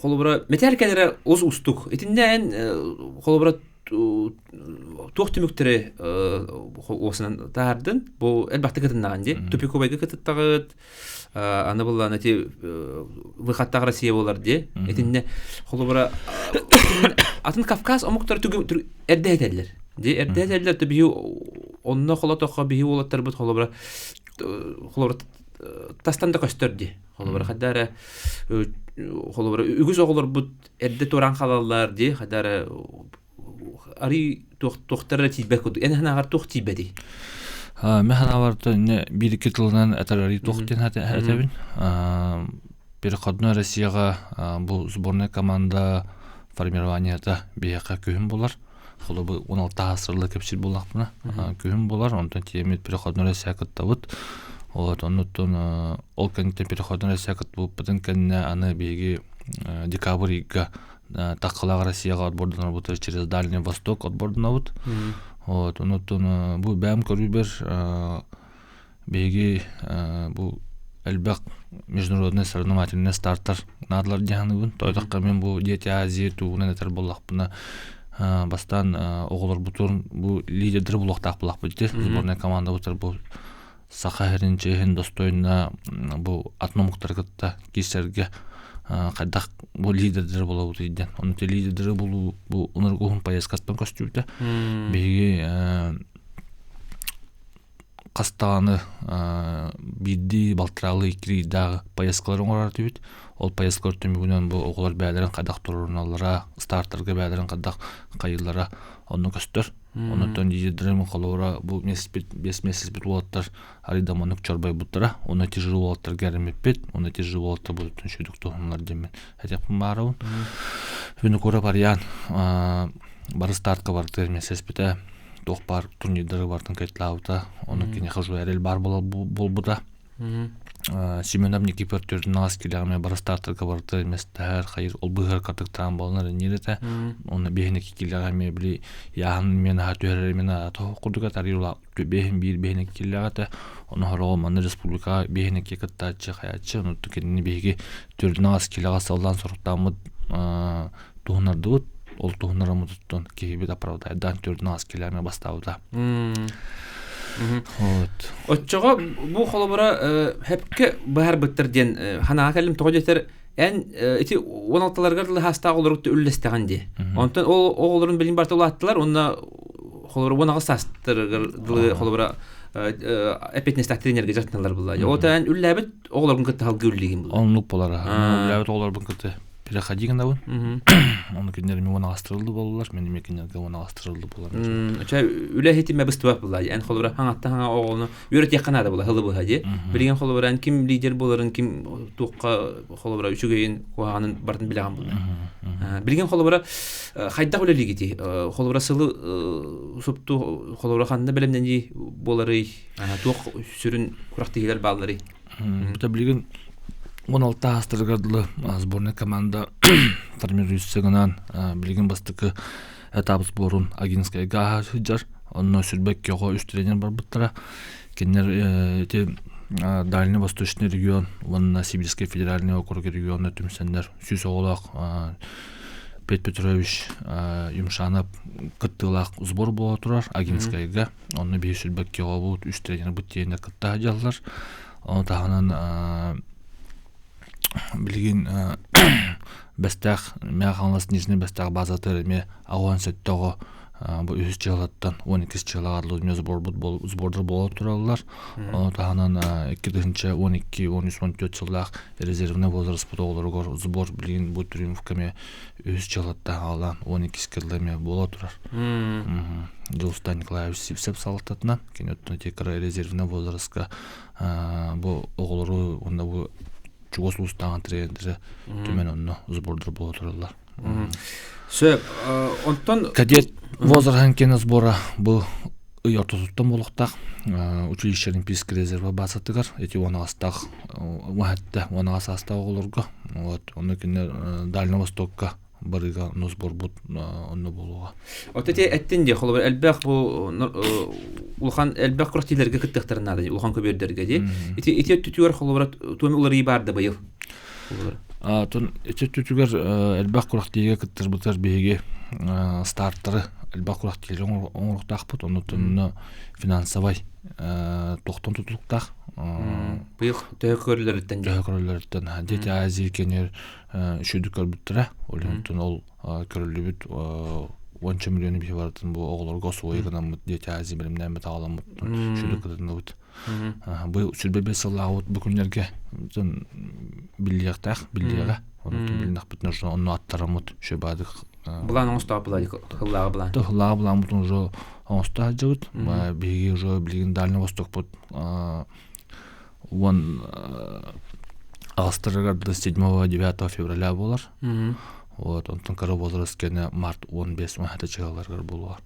холобура метэр кэлэрэ ус устук. Итиннэ эн холобура туох түмүктэри уосунан таһаардын? Бу элбэхтик кытыннаҕын дии. Тупиковайга кытыттаҕыт, аны буллаан эти выходтаах Россия буолар дии. Итиннэ холобура атын Кавказ омуктар эрдэ этэллэр. Ди эрдэ этэллэр то биһи онно холотоххо биһи уолаттарбыт холобура холобура тастан да көстөр ди. Холобура хадда эрэ холобура үгүс оҕолорбут эрдэ туораан халаллар ди хадда эрэ арый туохтара тиийбэт курдук. Эн санааҕар туох тиийбэтий? Мен санаабар инне биир-икки тылынан этэр арый туох диэн этэбин. Переходной Россияҕа бу сборная команда формированиета биһиэхэ күһүн булар. Холобур 16 сылла кэпсиир буоллахпына күһүн булар. Онтон тиэмит переходной Россия кыттабыт. Вот оннуттан ол кэнниттэн переходной Россия кыттыбыппытын кэннэ аны биһиги декабрь ыйга Таккалаах Россияҕа отбордонорбут через Дальний Восток отбордонобут. Вот, онуттан бу бэйэм көрүүбэр биһиги бу элбэх международный соревновательный стартар наадалар дьаһаныбын. Тойтохха мен бу Дети Азии тугунан этэр буоллахпына бастаан оҕолорбутун бу лидердэр булуохтаах булахпыт дии. Сборная командабытыр бу саха сирин чиэһин достойна бу атын омуктары кытта киирсэргэ хайдах бу лидердэр буолабытый диэн. Ону те лидердери булуу бу унарык уһун поездкаттан көстүбүтэ. Биһиги хас даҕаны биирдии балтараалыы иккилиирдээҕи поездкалары оҥорор этибит. Ол поездкалар түмүгүнэн бу оҕолор бэйэлэрин хайдах туруоруналлара, стартарга бэйэлэрин хайдах хайыыллара онно көстөр. Онуттан лидердэрим холобура бу месяцпит биэс месяцпит уолаттар арыйдаманнык чорбойбуттара. Уонна тяжело уолаттарга эрэммиппит. Уонна тяжело уолаттар бутуттан шүдүк туһуннулар диэммин этиэхпин баарабын. Винокуров Ариан бары стартка бардыр месяцпитэ. туох баар турнирдары барытын кыайталаабыта. Ону киниэхэ уже эрэл баар буолбута. Семенов Никифор төрдүн аҕас килэҕимэ бары стартарга барыта мэстэһэр хайыр ол быһыар катыктаан буолан эрэнниир этэ. Онно биэһин икки килэҕэ эмиэ били яаһын эмиэ наһаа түһэрэр эмиэ наһаа тоһох курдук тарыыр биэһин биир биэһин икки килэҕэ этэ. Ону хороҕо манна республикаҕа биэһин икки кыттааччы хайааччы ону кинини биһиги төрдүн аҕас килэҕэ сыллаан соруктааммыт туһунардыбыт. Ол туһуннараммытыттан киһибит оправдайдаан төрдүн аҕас килэҕэ бастаабыта. Вот. Оччоҕо бу холобура хэпкэ быһарбыттар диэн ханаҕа кэллим тоҕо диэтэр эн ити 16-ларыгар лыһаастаах олорукту үллэстэҕин дии. Онтон ол оҕолорун билин барыта улааттылар уонна холобура 18 саастарыгар дылы холобура эппиэтинэстээх тренергэ дьарыктаналлар булла. Ол эн үллээбит оҕолоргун кытта халгыы үллиигин булла. Оннук болар. Үллээбит оҕолорбун кытта переходи гынабын. Ону кинилэр эмиэ уон буоллулар, мен эмиэ кинилэргэ уон болар. Чэ үлэ иһитимэ быстыбат буолла. Эн холобура хаҥатта хаҥа оҕону үөрэтиэххэ наада була хылы быһа дии. Билигин холобура эн ким лидер буоларын, ким туохха холобура үчүгэйин, куһаҕанын барытын билэҕин буолла. Билигин холобура хайдах үлэлиигитий? Холобура сылы супту холобура ханна бэлэмнэнии буоларый? Туох сүрүн күрэхтэһиилэр баалларый? Бута билигин 16 аастарыгар дылы сборная команда формируется гынан билигин бастакы этап сборун Агинскайга сылдьар. Онно сүрбэкки оҕо үс тренер барбыттара. Кинилэр ити Дальний Восточный регион уонна Сибирский федеральный округ региона түмсэннэр 100 оҕолоох Петр Петрович Юмшанов кыттыылаах сбор буола турар Агинскайга. Онно биһи сүрбэкки оҕобут үс тренербит тиэнэ кытта сылдьаллар. Ону таһынан билигин Бэстээх Мэҥэ Хаҥалас Нижнэй Бэстээх баазатыгар эмиэ 87 оҕо бу үһүс дьыалаттан 12 дьыалаҕа дылы сборбут сбордар буола тураллар. Ону таһынан 2012 13 14 сыллаах резервнэй возраспыт оҕолоругар сбор билигин бу триумфка эмиэ үһүс дьыалаттан аҕалан 12 кылла эмиэ буола турар. Дьулустан Николаевич Сивцев салалтатынан кини оттон ити кыра резервнэй возрастка бу оҕолору уонна бу чугас уустааҕын тренердэрэ түмэн онно сбордар буола тураллар. Сөп. Онтон кадет возраһын киэнэ сбора бу ый ортотуттан буолуохтаах училище олимпийский резерва баасатыгар эти уон аҕыстаах уһатта уон аҕыс саастаах оҕолорго вот онно кинилэр Дальнего Востокка барыга онно сборбут онно буолуоҕа. От ити эттин дии холобур элбэх бу улахан элбэх күрэхтиилэргэ кыттыахтарын наада улахан көбүөрдэргэ дии. Ити ити өттүтүгэр холобура туом уларыйыы баар да быйыл. Тун ити өттүтүгэр элбэх күрэхтиигэ кыттарбытыгар биһиги старттары элбэх күрэхтиилэри оҥоруохтаахпыт. Оннуттан финансовай тохтон тутулуктаах. Быйыл төһө көрүллэриттэн төһө көрүллэриттэн Дети Азии кенер үчүгдүк көрбүттэрэ. Ол иһин ол көрүллүбүт уонча миллиону биһи барытын бу оҕолорго осуойа гынаммыт Дети Азии бэлэмнээммит аҕаламмыт үчүгдүк кытынныбыт. Бу сүрбэ бес сыллаабыт бу күннэргэ биллиэхтээх, биллиэҕэ. Онон билиннэхпитинэ уже онно аттараммыт шөбаадык Былаан оҥостоох была хыллааҕы былаан. Хыллааҕы былааммытын уже оҥосто сылдьабыт. Биһиги уже билигин Дальний Востокпут уон аҕыстарыгар до 7-9 февраля буолар. Вот, онтон кыра возраст кэнэ март 15 уон чыгаларыгар буолуо.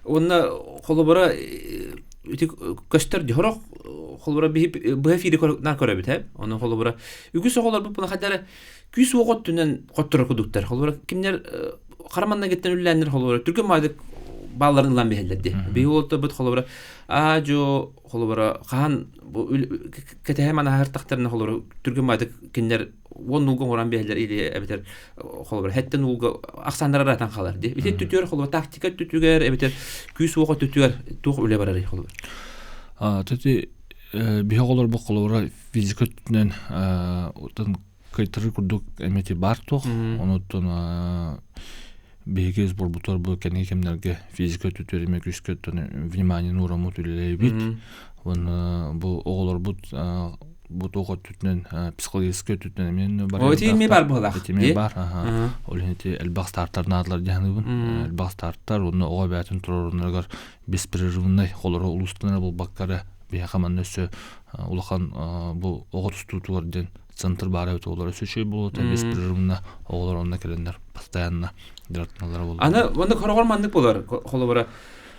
Уонна холобура ити көстөр дьоһорох холобура биһи быһа эфири нар көрөбүт э ону холобура үгүс оҕолорбут буна хадара күүс уох өттүнэн хотторор кудуктар холобура кимнер хара маннагыттан үллээннэр холобура түргэн маадык баалларын ылан биһэллэр ди биһи уолтабыт холобура аа жо холобура хаһан бу кэтэһэ манаһартахтарына холобура түргэн баайдык кинилэр уон уулга оҥорон биһэллэр или эбэтэр холобура хэттэн уулга ахсааннара ыраатан хаалар дии. Ити өттүтүгэр холобура тактика өттүтүгэр эбэтэр күүс уох өттүтүгэр туох үлэ барарый холобура? Төти биһи оҕолорбут холобура физика өттүнэн кыйтарар курдук эмети баар туох. Онуттан биһиги сборбутугар бу кэнники кэмнэргэ физика өттүтүгэр эмиэ күүскэ өттүн внимание уураммыт үлэлээбит. Уонна бу оҕолорбут бу туох өттүтүнэн психологическай өттүтүнэн эмиэ бар. О, ити эмиэ бар буолах. Ити эмиэ бар. Ол иһин ити элбэх старттар наадалар дьаһаныбын. Элбэх старттар уонна оҕо бэйэтин туруорунарыгар беспрерывный холоро улуустан эрэ булбакка эрэ биһиэхэ манна өссө улахан бу оҕо тустуутугар диэн центр баар эбит оҕолор өссө үчүгэй буолуо беспрерывно оҕолор онно кэлэннэр постоянно дьарыктаналлара буолуо. Аны онно хороҕор маннык болар холобура.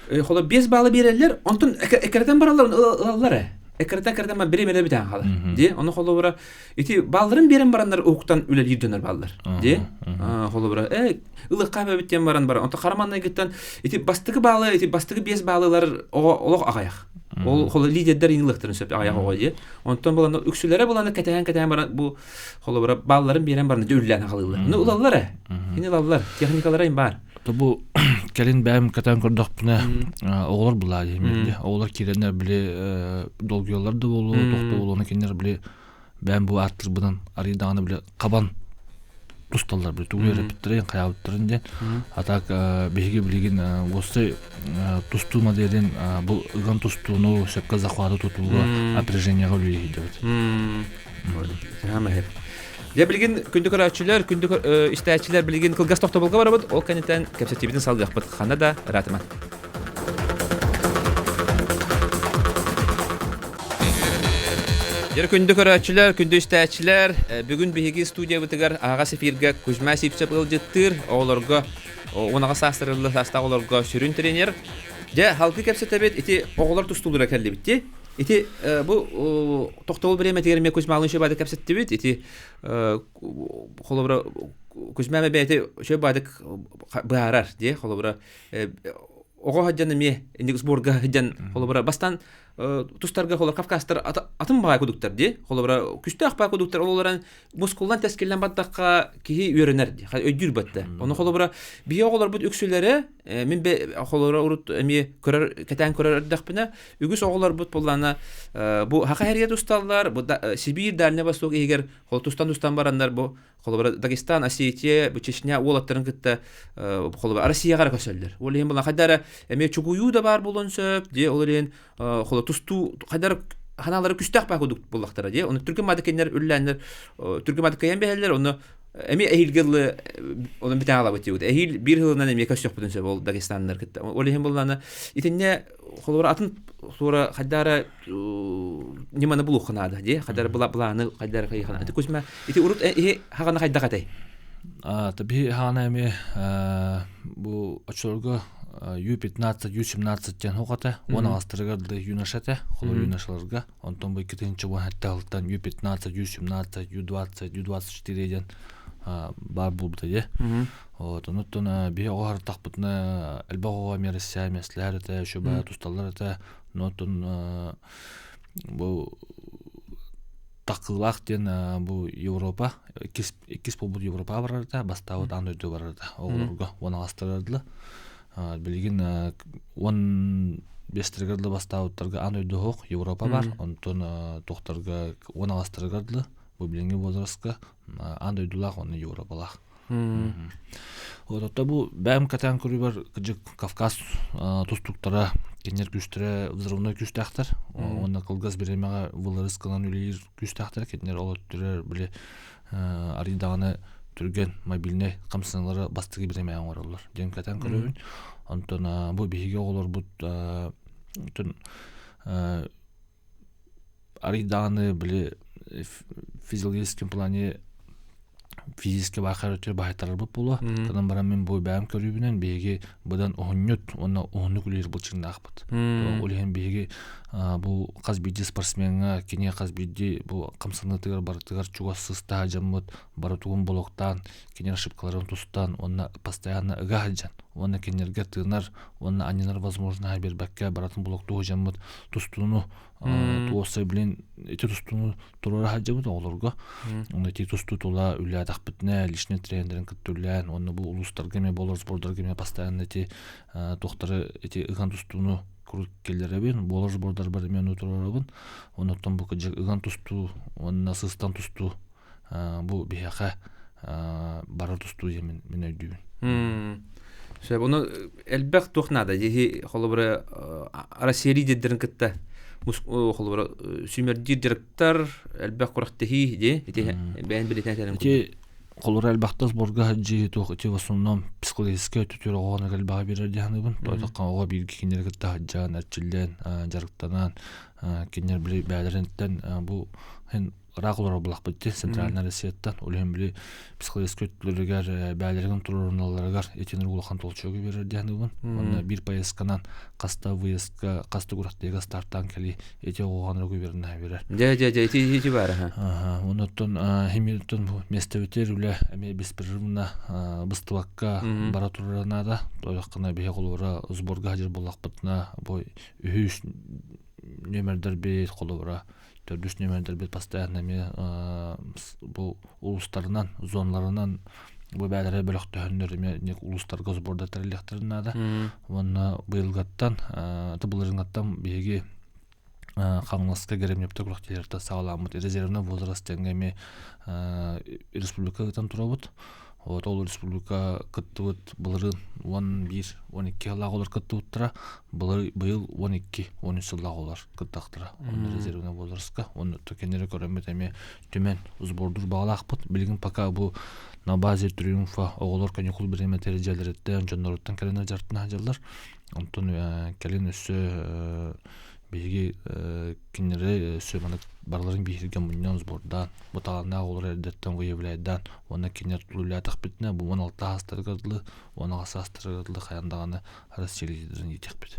Холо 5 баллы биэрэллэр, онтон эккирэтэн бараллар, ылаллар ээ. Эккирэтэн эккирэтэн бириэмэлэр бүтэн хаалар. Ди, ону холобура ити балларын биэрэн бараннар уһуктан үлэлиир дьоннор баллар. Ди, холобура э ылыкка эбит диэн баран баран, онтон хараманнайгыттан ити бастакы баалы, ити бастакы 5 баалылар оҕо олох аҕайах. Ол холо лидердэр ылыахтарын сөп аҕайах оҕо дии. Онтон булан үксүлэрэ буланы кэтэһэн кэтэһэн баран бу холобура балларын биэрэн баран дьэ үллээн хаалыыллар. Ну ылаллар ээ. Кини ылаллар. Техникалара им баар. То бу кэлин бэйэм кэтээн көрдөхпүнэ оҕолор булаа диэммит. Оҕолор киирэннэр били долгуйаллар да буолуо, тохто буолуо, кинилэр били бэйэм бу ааттырбынан арый даҕаны били хабан тусталлар били тугу үөрэппиттэрин, хайаабыттарын диэн. А так биһиги билигин уопсай тустуу моделин бу ыган тустууну сөпкө захваты тутууга опережениеҕа үлэлиһидэбит. Дьэ билигин күндү көрөөччүлэр, күндү истээччилэр билигин кылгас тохтобулга барабыт, ол кэнниттэн кэпсэтиибитин салгыахпыт. Ханна да ыраатыман. Дьэ күндү көрөөччүлэр, күндү истээччилэр, бүгүн биһиги студиябытыгар аһаҕас эфиргэ Кузьма Сивцев ыалдьыттыыр, оҕолорго уонаҕа саастарылла саастаах оҕолорго сүрүн тренер. Дьэ, халкы кэпсэтэбит, ити оҕолор тустуулара кэллибит дии. Ити бу тохтобул бириэмэтигэр эмиэ Кузьмалыын Шөбады кэпсэттибит. Ити холобура Кузьма бэйэтэ Шөбадык быһаарар дии холобура оҕо сылдьан эмиэ инник сборга сылдьан холобура бастаан тустарга холобура Кавказтар атын баҕай кудуктар дии холобура күстээх баҕай кудуктар ол олорон мускуллан тэскиллэн бардахха киһи үөрэнэр дии өйдүүр батта ону холобура биһи оҕолорбут үксүлэрэ мин холобура урут эмиэ көрөр кэтээн көрөр эрдэхпинэ Үгүс оҕолорбут буллана бу хаха хэрийэ тусталлар, бу Сибиир Дальний Восток иһигэр тустан-тустан бараннар бу холобура Дагестан, Осетия, бу Чечня уолаттарын кытта холобура Россияҕа эрэ көсөллөр. Ол иһин була хайда эрэ эмиэ чугуйуу да баар буолуон сөп, дии ол иһин холо тустуу хайда эрэ ханаалары күстээх баа курдук буллахтара дии. Ону түргэн маады кинилэр үллээннэр түргэн маады кыайан биһэллэр, онно эмиэ эһиилгэ дылы онон бүтэн аҕалабыт диэбит. Эһиил биир сылынан эмиэ көстүөхпүтүн сөп ол Дагестаннар кытта. Ол иһин буллаана итиннэ холобура атын суора хайдара ньыманы булуохха наада дии хайдара былааны хайдара хайыхана ити Кузьма ити урут иһи хагана хайдах этэй Таби хаана эми бу очолорго Ю-15, Ю-17 диэн хугата, уон аҕастарыгар да юноша этэ, холор юношаларга. Онтон бу иккитинчи уон сэттэ сылтан Ю-15, Ю-17, Ю-20, Ю-24 диэн баар буолбута дии. Вот, онуттан биһи оҕо хартахпытына элбэх оҕо эмиэ Россия миэстэлэһэр этэ, үчүгэй тусталлар этэ. Онуттан бу такыылаах диэн бу Европа иккис иккис буолбут Европаҕа барар этэ, бастаабыт аан дойду барар этэ оҕолорго уон аҕастарыгар дылы. Билигин уон биэстэригэр дылы бастаабыттарга аан дойду оһох Европа бар, онтон туохтарга уон аҕастарыгар дылы бу билиҥҥи возрастка аан дойдулаах уонна Европалаах. Вот ото бу бэйэм кэтээн көрүүбэр кыдьык Кавказ тустууктара кинилэр күүстэрэ взрывной күүстээхтэр уонна кылгас бириэмэҕэ вылырыс гынан үлэлиир күүстээхтэр кинилэр ол өттүлэр били арый даҕаны түргэн мобильнай хамсаныылары бастакы бириэмэҕэ оҥороллор диэн кэтээн көрөбүн онтон бу биһиги оҕолорбут арый даҕаны били физиологическом плане физически баахар өттүгэр баһайтарарбыт буолуо. Кынан баран мин бу бэйэм көрүүбүнэн биһиги быдан уһунньут уонна уһуннук үлэлиир былчыҥнаахпыт. Ол иһин биһиги бу хас биирдии спортсмеҥҥа кини хас биирдии бу хамсаныытыгар барытыгар чугас сыстаһа дьоммут барытыгын блоктаан кинилэр ошибкаларын тустан уонна постоянно ыга сылдьан уонна кинилэргэ тыынар уонна анньынар возможноһы биэрбэккэ барытын блоктуу сылдьаммыт тустууну туоса блин ити тустууну туруора сылдьабыт оҕолорго уонна ити тустуу тула үлэлээтэхпитинэ личный тренерин кытта үлэлээн уонна бу улуустарга эмиэ буолар сбордарга эмиэ постоянно ити туохтары ити ыган тустууну куруук киллэрэбин буолар сбордарбар эмиэ ону туруорабын оннуттан бу кыдьык ыган тустуу уонна сыстан тустуу бу биһиэхэ барар тустуу диэн мин, мин өйдүүбүн. Сөп, ону элбэх туох наада дии холобура Россия лидердэрин кытта холобура сүүмэрдиир дьарыктар элбэх күрэхтэһии дии ити бэйэн билитэн этэрин ити холобура элбэхтэ сборга сылдьыы туох ити в основном психологическай өттүтүгэр оҕону элбэҕи биэрэр дии саныыбын тоҕо оҕо бииргэ кинилэри кытта сылдьан эрчиллэн дьарыктанан. Кинилэр били бээлэринтэн бу ыраах олорор булахпыт центральная Россияттан улиһин били психологическай өттүлэригэр бээлэригин туруоруналларыгар итинник улахан толчогу берер диэн ылын уонна биир поездканан хаста выездка хаста курахтыга стартаан кэли ити оҕоҕон бернаһа берер дьэ дьэ дьэ ити ити баар аха онуттан химиттан местебитер үлэ эмиэ беспрерывно быстыбакка бара турара наада тойоххына биһи холобура сборга хадьыр буоллахпытына бу үһүс нүөмэрдэр бит холобура төрдүс нүөмэрдэрбит постоянно эмиэ бу улуустарынан зоналарынан бу бээлэрэ бөлөхтөһөннөр эмиэ улуустарга сбордар тэриллиэхтэрин наада уонна быйылгаттан былырыыҥҥаттан биһиги Хаҥаласка Геремневтэ күрэхтэһиилэртэн саҕаламмыт резервнэй возраст тэҥҥэ эмиэ республика ыытан турабыт. Вот ол республика кыттыбыт былырыын 11, 12 сыллаах олор кыттыбыттара. Былыр быйыл 12, 13 сыллаах олор кыттахтара. Онно резервнэй возрастка. Онно кинилэри көрөммүт эмиэ түмэн сбордуур баҕалаахпыт. Билигин пока бу на базе триумфа оҕолор каникул бириэмэтигэр дьиэлэриттэн, дьонноруттан кэлэн дьарыктана сылдьаллар. Онтон кэлин өссө биһиги кинилэри өссө маннык барыларын бииргэ мунньан сбордаан бу талааннаах оҕолор эрдэттэн выявляйдаан уонна кинилэр тулуйаатахпытына бу 16 саастарыгар дылы 18 саастарыгар дылы хайаан даҕаны Россия лидерин иитиэхпит.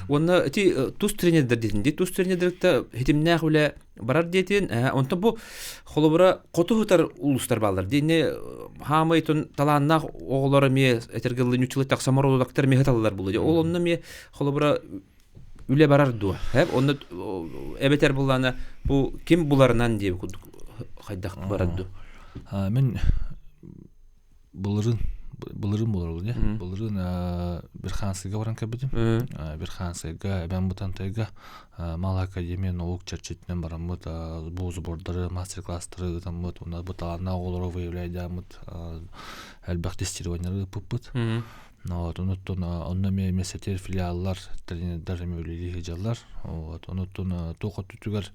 Уонна ити тус тренердэр диэтин дии тус тренердэртэ хитимнээх үлэ барар диэтин онтон бу холобура хоту сытар улуустар бааллар диини хаамай талааннаах оҕолор эмиэ этэргэллин үчүлэ тахсамар олоктар эмиэ хаталлар булла ол онно эмиэ холобура үлэ барар дуо хэп онно эбэтэр буллаана бу ким буларынан диэби курдук хайдах барар дуо мин былырын былырын буолар не былырын Верханскайга баран кэлбитим Верханскайга Эбээн Бытантайга Малая Академия наук чэрчитинэн бараммыт бу сбордары мастер-класстары ыытаммыт уонна бу талааннаах оҕолору выявляйдааммыт элбэх тестированиелары ыыппыппыт Вот, онуттан онно эмиэ мессетер филиаллар, тренердэр эмиэ үлэлии сылдьаллар. Вот, онуттан туох өттүтүгэр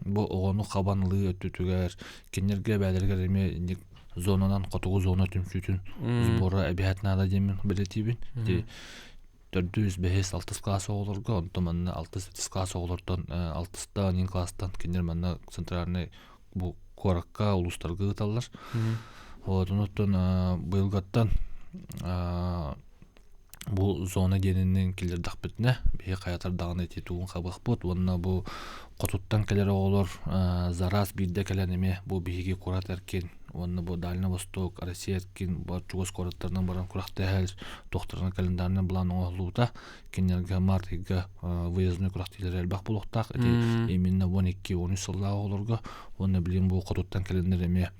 бу оҕону хабан ылыы өттүтүгэр кинилэргэ бээлэригэр эмиэ инник зонанан хотугу зона түмсүүтүн сбора эбиһэт наада диэммин бэлиэтиибин. Ити төрдүс, бэһис, алтыс класс оҕолорго, онтон манна алтыс, сэттис класс оҕолортон алтыстан, иин класстан кинилэр манна центральный бу куоракка, улуустарга ыыталлар. Вот, онуттан быйылгаттан бу зона диэнинэн киллэрдэхпитинэ биһи хайатар даҕаны ити тугун хабыахпыт уонна бу хотуттан кэлэр оҕолор зараз биирдэ кэлэн эмиэ бу биһиги куорат эркин уонна бу Дальний Восток Россия эркин бу чугас куораттарынан баран күрэхтэһэр туохтарынан календарынан былаан оҥоһуллубута кинилэргэ март ыйга выездной күрэхтэһиилэр элбэх буолуохтаах ити именно 12-13 сыллаах оҕолорго уонна билигин бу хотуттан кэлэннэр эмиэ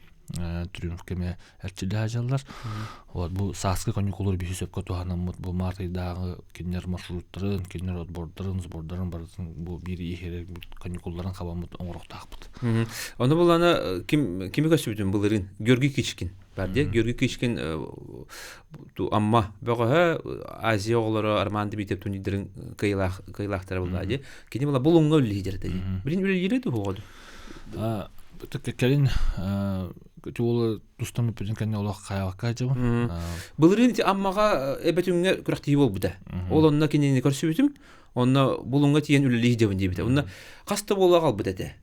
триумф кэмэ эрчиллэ сылдьаллар. Вот бу сааскы каникуллар биһи сөпкө туһанаммыт бу март ыйдааҕы кинилэр маршруттарын, кинилэр отбордарын, сбордарын барытын бу биир иһэрэр каникулларын хабаммыт оҥоруохтаахпыт. Ону булана ким кими көстүбүтүн былырыын Георгий Кичкин бар дии. Георгий Кичкин Амма бөҕөһө Азия оҕолоро Арман Дмитриев турнирдарын кыайыылаах кыайыылаахтара буолла дии. Кини була Булуҥҥа үлэлиир дии. Билин үлэлиирэ дуу Кэлин уолу тустан бүппүтүн кэннэ олох хайаҕакка дьабын. Былырыын ити Аммаҕа эбэтүҥҥэ күрэхтэһии буолбута. Ол онно кинини көрсүбүтүм. Онно Булуҥҥа тиийэн үлэлии дьабын диэбитэ. Онно хас да буола хаалбыт этэ.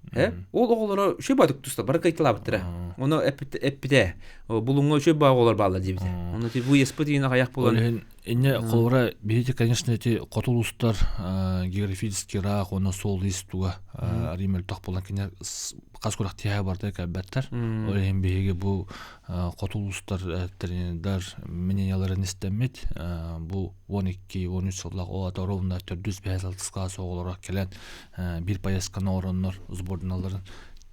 Ол оҕолоро үчүгэй баатык туста бары кыйталаабыттара. Ону эппитэ. Булуҥҥа үчүгэй баа оҕолор бааллар диэбитэ. Онно бу еспит иин аҕыйах буолан Инне холобура биһиги конечно эти хоту улуустар географически ыраах уонна суол ис туга арыый мөлтөх буолан кинилэр хас күрэхтэһэ барда кэлбэттэр. Ол иһин биһиги бу хоту улуустар тренердар мненияларын истэммит бу 12-13 сыллаах ол ата ровно төрдүс бэһис алтыс класс оҕолоро кэлэн биир поездканы ороннор сбордуналарын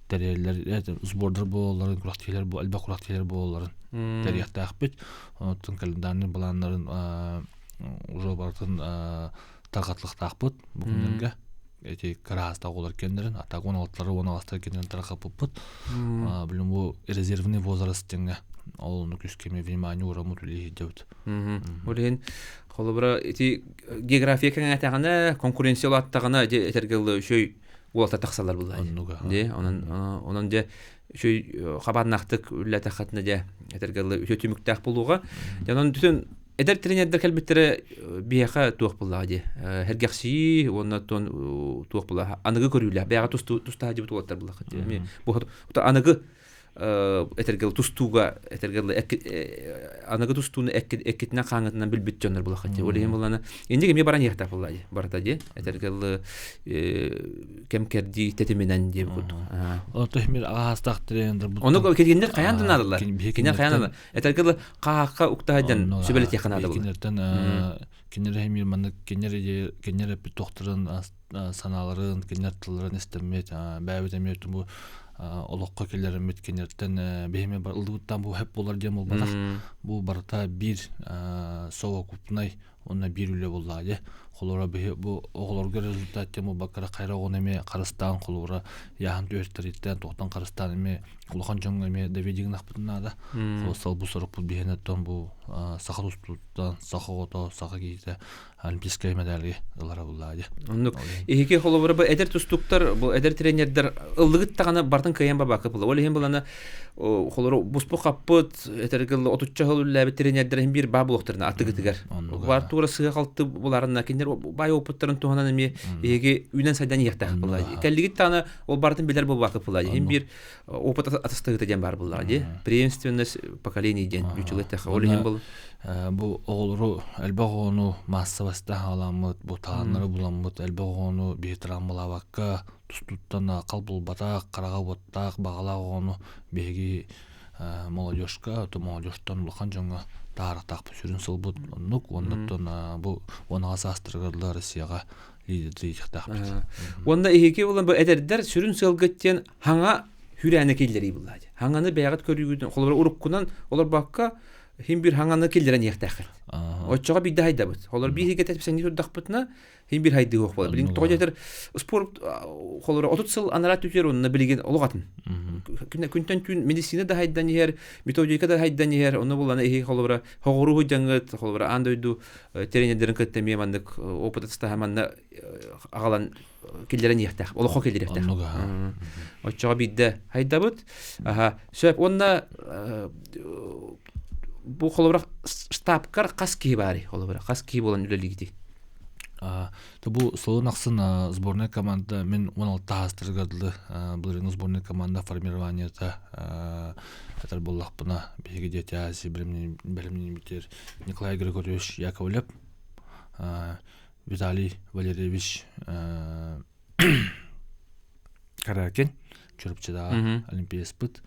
тэрийэллэр сбордар буолалларын күрэхтэһиилэр элбэх күрэхтэһиилэр буолалларын тэрийиэхтээхпит. Онтон календарный былааннарын уже барытын тарҕатылыктаахпыт бу күннэргэ. Эти кыраһаастаах оҕолор кэннэрин, а так 16-лары 16-лары кэннэрин тарҕаппыппыт. Билим бу резервный возраст диэҥҥэ ол ону күүскэ внимание ураммыт үлэлии сылдьабыт. Ол иһин холобура ити география кэҥээтэҕинэ, конкуренция улааттаҕына ити этэргэ дылы үчүгэй уолаттар тахсаллар булла. Оннуга. Дии, онон онон дьэ үчүгэй хабааннаахтык үлэлээтэххитинэ дьэ этэргэ дылы үтүө түмүктээх буолуоҕа. Дьэ онон бүтүн Эдэр тренердэр кэлбиттэрэ биһиэхэ туох буллаҕа дии. Сэргэхсийии уонна оттон туох буллаҕа аныгы көрүүлээх бэйэҕэ тустаһа дьибит уолаттар буллаххыт дии. Бу аныгы этэргэл тустууга этэргэл аныгы тустууну эккитинэн хааҥҥытынан билбит дьоннор булаххыт дии. Ол иһин буллана инник эмиэ баран иһиэхтээх булла дии. Барыта дии. Этэргэл кэм кэрдии тэтиминэн диэбит курдук. Онто химир аҕаастаах тренер Ону кинилэр хайаан да наадалар. Кинилэр хайаан да Этэргэ дылы хаахха уктаһа дьон сүбэлэтиэххэ наада буолар. Кинилэртэн кинилэр эмиэ маннык кинилэр кинилэр эппит тохторун санааларын, кинилэр тылларын истэммит, бэйэбит эмиэ бу олоххо киллэриммит кинилэртэн биһиэми ылдыбыттан бу хэп буолар диэн буолбатах. Бу барыта биир совокупнай Онно биир үлэ буоллаҕа дии. Холобура биһи бу оҕолорго результат диэн буолбакка хайра оҕону эмиэ харыстаан холобура яһан түһэртэриттэн туохтан харыстаан эмиэ улахан дьоҥҥо эмиэ доведи гынахпытын наада. Холостол бу сорукпут биһиэнэттэн бу саха тустууттан саха оҕото саха киһитэ олимпийскай медали ылара буоллаҕа дии. Оннук. Иһики холобура бу эдэр тустууктар, бу эдэр тренердэр ыллыгыт даҕаны бартын кыайан бабаакы була. Ол иһин булана холору буспу хаппыт этэргэ отучча сыл үлэлээбит тренердэр иһин биир баа буолуохтарына аттыгытыгар. Баар туора сыа-халты буларына кинилэр баай опыттарын туһанан эмиэ эһиги үүнэн сайдан иһиэхтээх буолла. Кэллигит даҕаны ол барытын билэр буолбакка буолла. Иһин биир опыт атастаһыыта диэн баар буоллаҕа дии. Преемственность поколений диэн үчүгэй эттэххэ. Ол иһин был бу оҕолору элбэх оҕону маассабаста халаммыт, бу талааннары буламмыт, элбэх оҕону биһи травмалаабакка тустууттан хал булбатах, хараҕа уоттаах, баҕалаах оҕону биһиги молодежка, то молодежтан улахан дьоҥҥо таарыктаахпыт сүрүн сылбыт оннук уоннаттан бу 16 саастарыгар Россияҕа лидердиэхтээхпит. Уонна иһики булан бу эдэрдэр сүрүн сыалгыт диэн хаҥа хүрээне киллэрии буллаа. Хаҥаны бэйэҕит көрүүгүтүн холобура уруккунан олорбокко хим бир хаҥаны киллэрэн иэхтээххит. Оччоҕо биирдэ хайдабыт. Холор биир иһигэ тэпсэҥнии турдахпытына Хин бир хайдыы суох буолар. Билигин тоҕо диэтэр спорт холоро 30 сыл анараа түтүөр онно билигин олох атын. Күнтэн түүн медицина да хайдан иһэр, методика да хайдан иһэр, онно булана иһи холобура хоҕуруу дьаҥыт, холобура аан дойду тренердэрин кытта эмиэ маннык опыт атастаһа манна аҕалан киллэрэн иһиэхтээх, олоххо киллэриэхтээх. Оччоҕо биирдэ хайдабыт. Аха, сөп. Уонна бу холобура штабкар хас киһи баарый? Холобура хас киһи буолан үлэлиигитий? Бу сылын ахсын сборная команда мин 16 аастарыгар дылы былырыыҥҥы сборная команда формированиета этэр буоллахпына биһиги дети Азии бэлэмниибитигэр Николай Григорьевич Яковлев Виталий Валерьевич Каракин Чурапчыдааҕы олимпиецпыт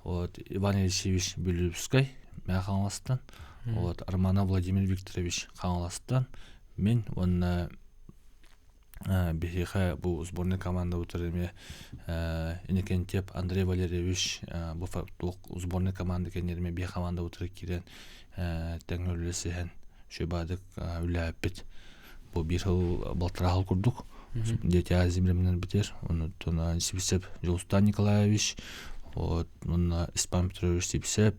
вот Иван Елисеевич Бүлүүбүскэй Мэҥэ Хаҥаластан вот Романов Владимир Викторович Хаҥаластан мин уонна биһиэхэ бу сборнай командабытыгар эмиэ Иннокентьев Андрей Валерьевич бу туох сборнай команда кэннигэр эмиэ биһи командабытыгар киирэн тэҥҥэ үлэлэсиһэн үчүгэй үлэлээппит бу биир сыл балтараа сыл курдук дети Азии бэлэмнэнэрбитигэр оннуттан Сибисеп Дьулустан Николаевич вот уонна Испан Петрович Сибисеп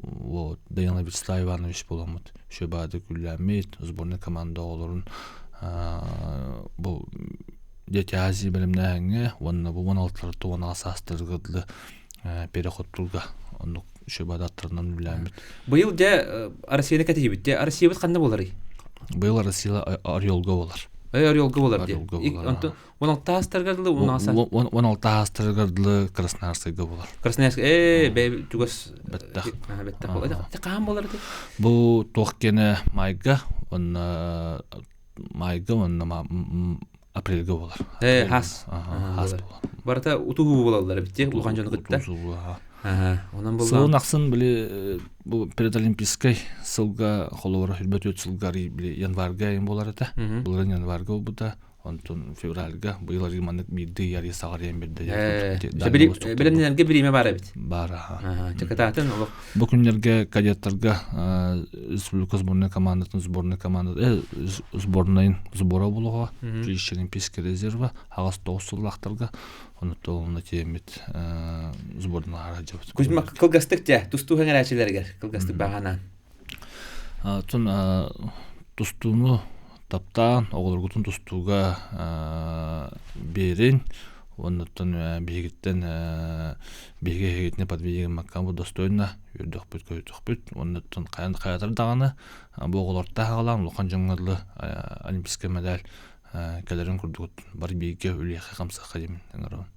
вот Данила Вячеслав Иванович буоламмыт үчүгэй баҕайытык үлэлээммит сборнай команда оҕолорун бу Дети Азии бэлэмнээһиҥҥэ уонна бу 16-ларыттан 16 саастарыгар дылы переходтуурга оннук үчүгэй баҕайы үлэлээммит. Быйыл дьэ Россияны кэтиһибит дьэ Россиябыт ханна буоларый? Быйыл Россия Орелга буолар. Орелга буолар дии. Онтон 16 аастарыгар дылы 16 аастарыгар дылы Красноярскайга буолар. Красноярск ээ бэй чугас бэттэх. Бэттэх буолар. Хаһан буолар ити? Бу туох киэнэ майга уонна майга уонна апрельга буолар. Ээ хас. Хас буолар. Барыта утуһуу буолаллар эбит дии улахан дьону кытта. Онон буолла. Сылын ахсын били бу предолимпийскай сылга холобура 24 сылга били январга айын буолар этэ. Былырын январга буолбута. Онтон февральга быйыл арыы маннык биирдэ ыйар саҕарыйан бирдэ. Бэлэмнэнэргэ бириэмэ баар эбит. Баар аха. Чакатаатын олох. Бу күннэргэ кадеттарга республика сборной командатын сборной команда сборнайын сбора буолуоҕа. Училище Олимпийского резерва аҕыс тоҕус сыллаахтарга онуттан тиэммит сборнаҕа сылдьабыт. Кузьма кылгастык дьэ тустуу хэҥэрээчилэригэр кылгастык баҕанаан. Тун тустууну таптаан оҕолоргутун тустууга биэрин. Оннуттан биһигиттэн биһиги эһигитини подведение гыммакка достойно үрдөхпүт көтөхпүт. Оннуттан хайан хайатар даҕаны бу оҕолортон хаалан улахан дьоҥҥо дылы олимпийскай медаль кэлэрин курдук бары бииргэ үлүөххэ хамсыахха диэмин ыҥырабын.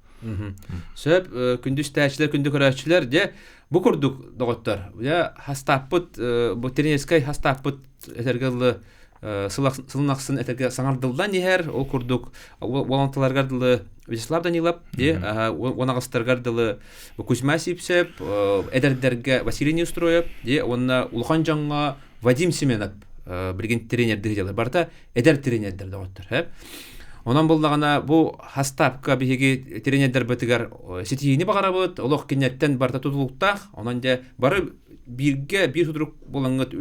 Сөп, күндү истээччилэр, күндү көрөөччүлэр, дьэ, бу курдук доҕоттор, дьэ, хастааппыт, бу тренерскэй хастааппыт этэргэ дылы сылын ахсын этэргэ саҥардыллан иһэр, ол курдук волонталаргар дылы Вячеслав Данилов, дьэ, уонаҕастаргар дылы Кузьма Сипсев, эдэрдэргэ Василий Неустроев, дьэ, уонна улахан дьоҥҥо Вадим Семенов билигин тренердии дьалар. Барыта эдэр тренердэр доҕоттор. Онон буллаҕына бу хастаапка биһиги тренердэрбитигэр ситиһиини баҕарабыт, олох кинилэртэн барыта тутулуктаах. Онон дьэ бары бииргэ биир сутурук буолаҥҥыт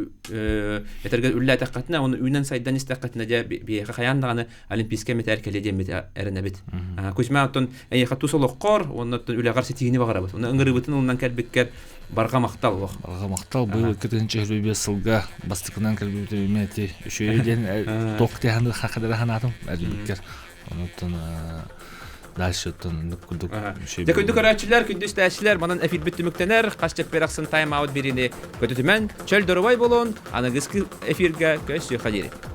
этэргэ үллээтэххитинэ, оны үүнэн сайдан истэххитинэ дьэ биһиэхэ хайаан даҕаны олимпийскай мэтээл кэлиэ диэммит эрэнэбит. Кузьма оттон эйиэхэ тус олоххор уонна оттон үлэҕэр ситиһиини баҕарабыт. Уонна ыҥырыыбытын ылынан кэлбиккэр барҕа махтал олох. Барҕа махтал. Быйыл 2025 сылга бастакынан кэлбит эмиэ ити үчүгэй диэн туох тиһаны хахадара ханаатым элбиккэр. Онуттан дальше оттон курдук Дьэ күндү көрөөччүлэр, күндү истээччилэр, манан эфирбит түмүктэнэр. Хас чэппиэр ахсын тайм-аут бириини көтүтүмэн, чөл доруобай болун, аныгыскы эфиргэ көрсүөххэ диэри.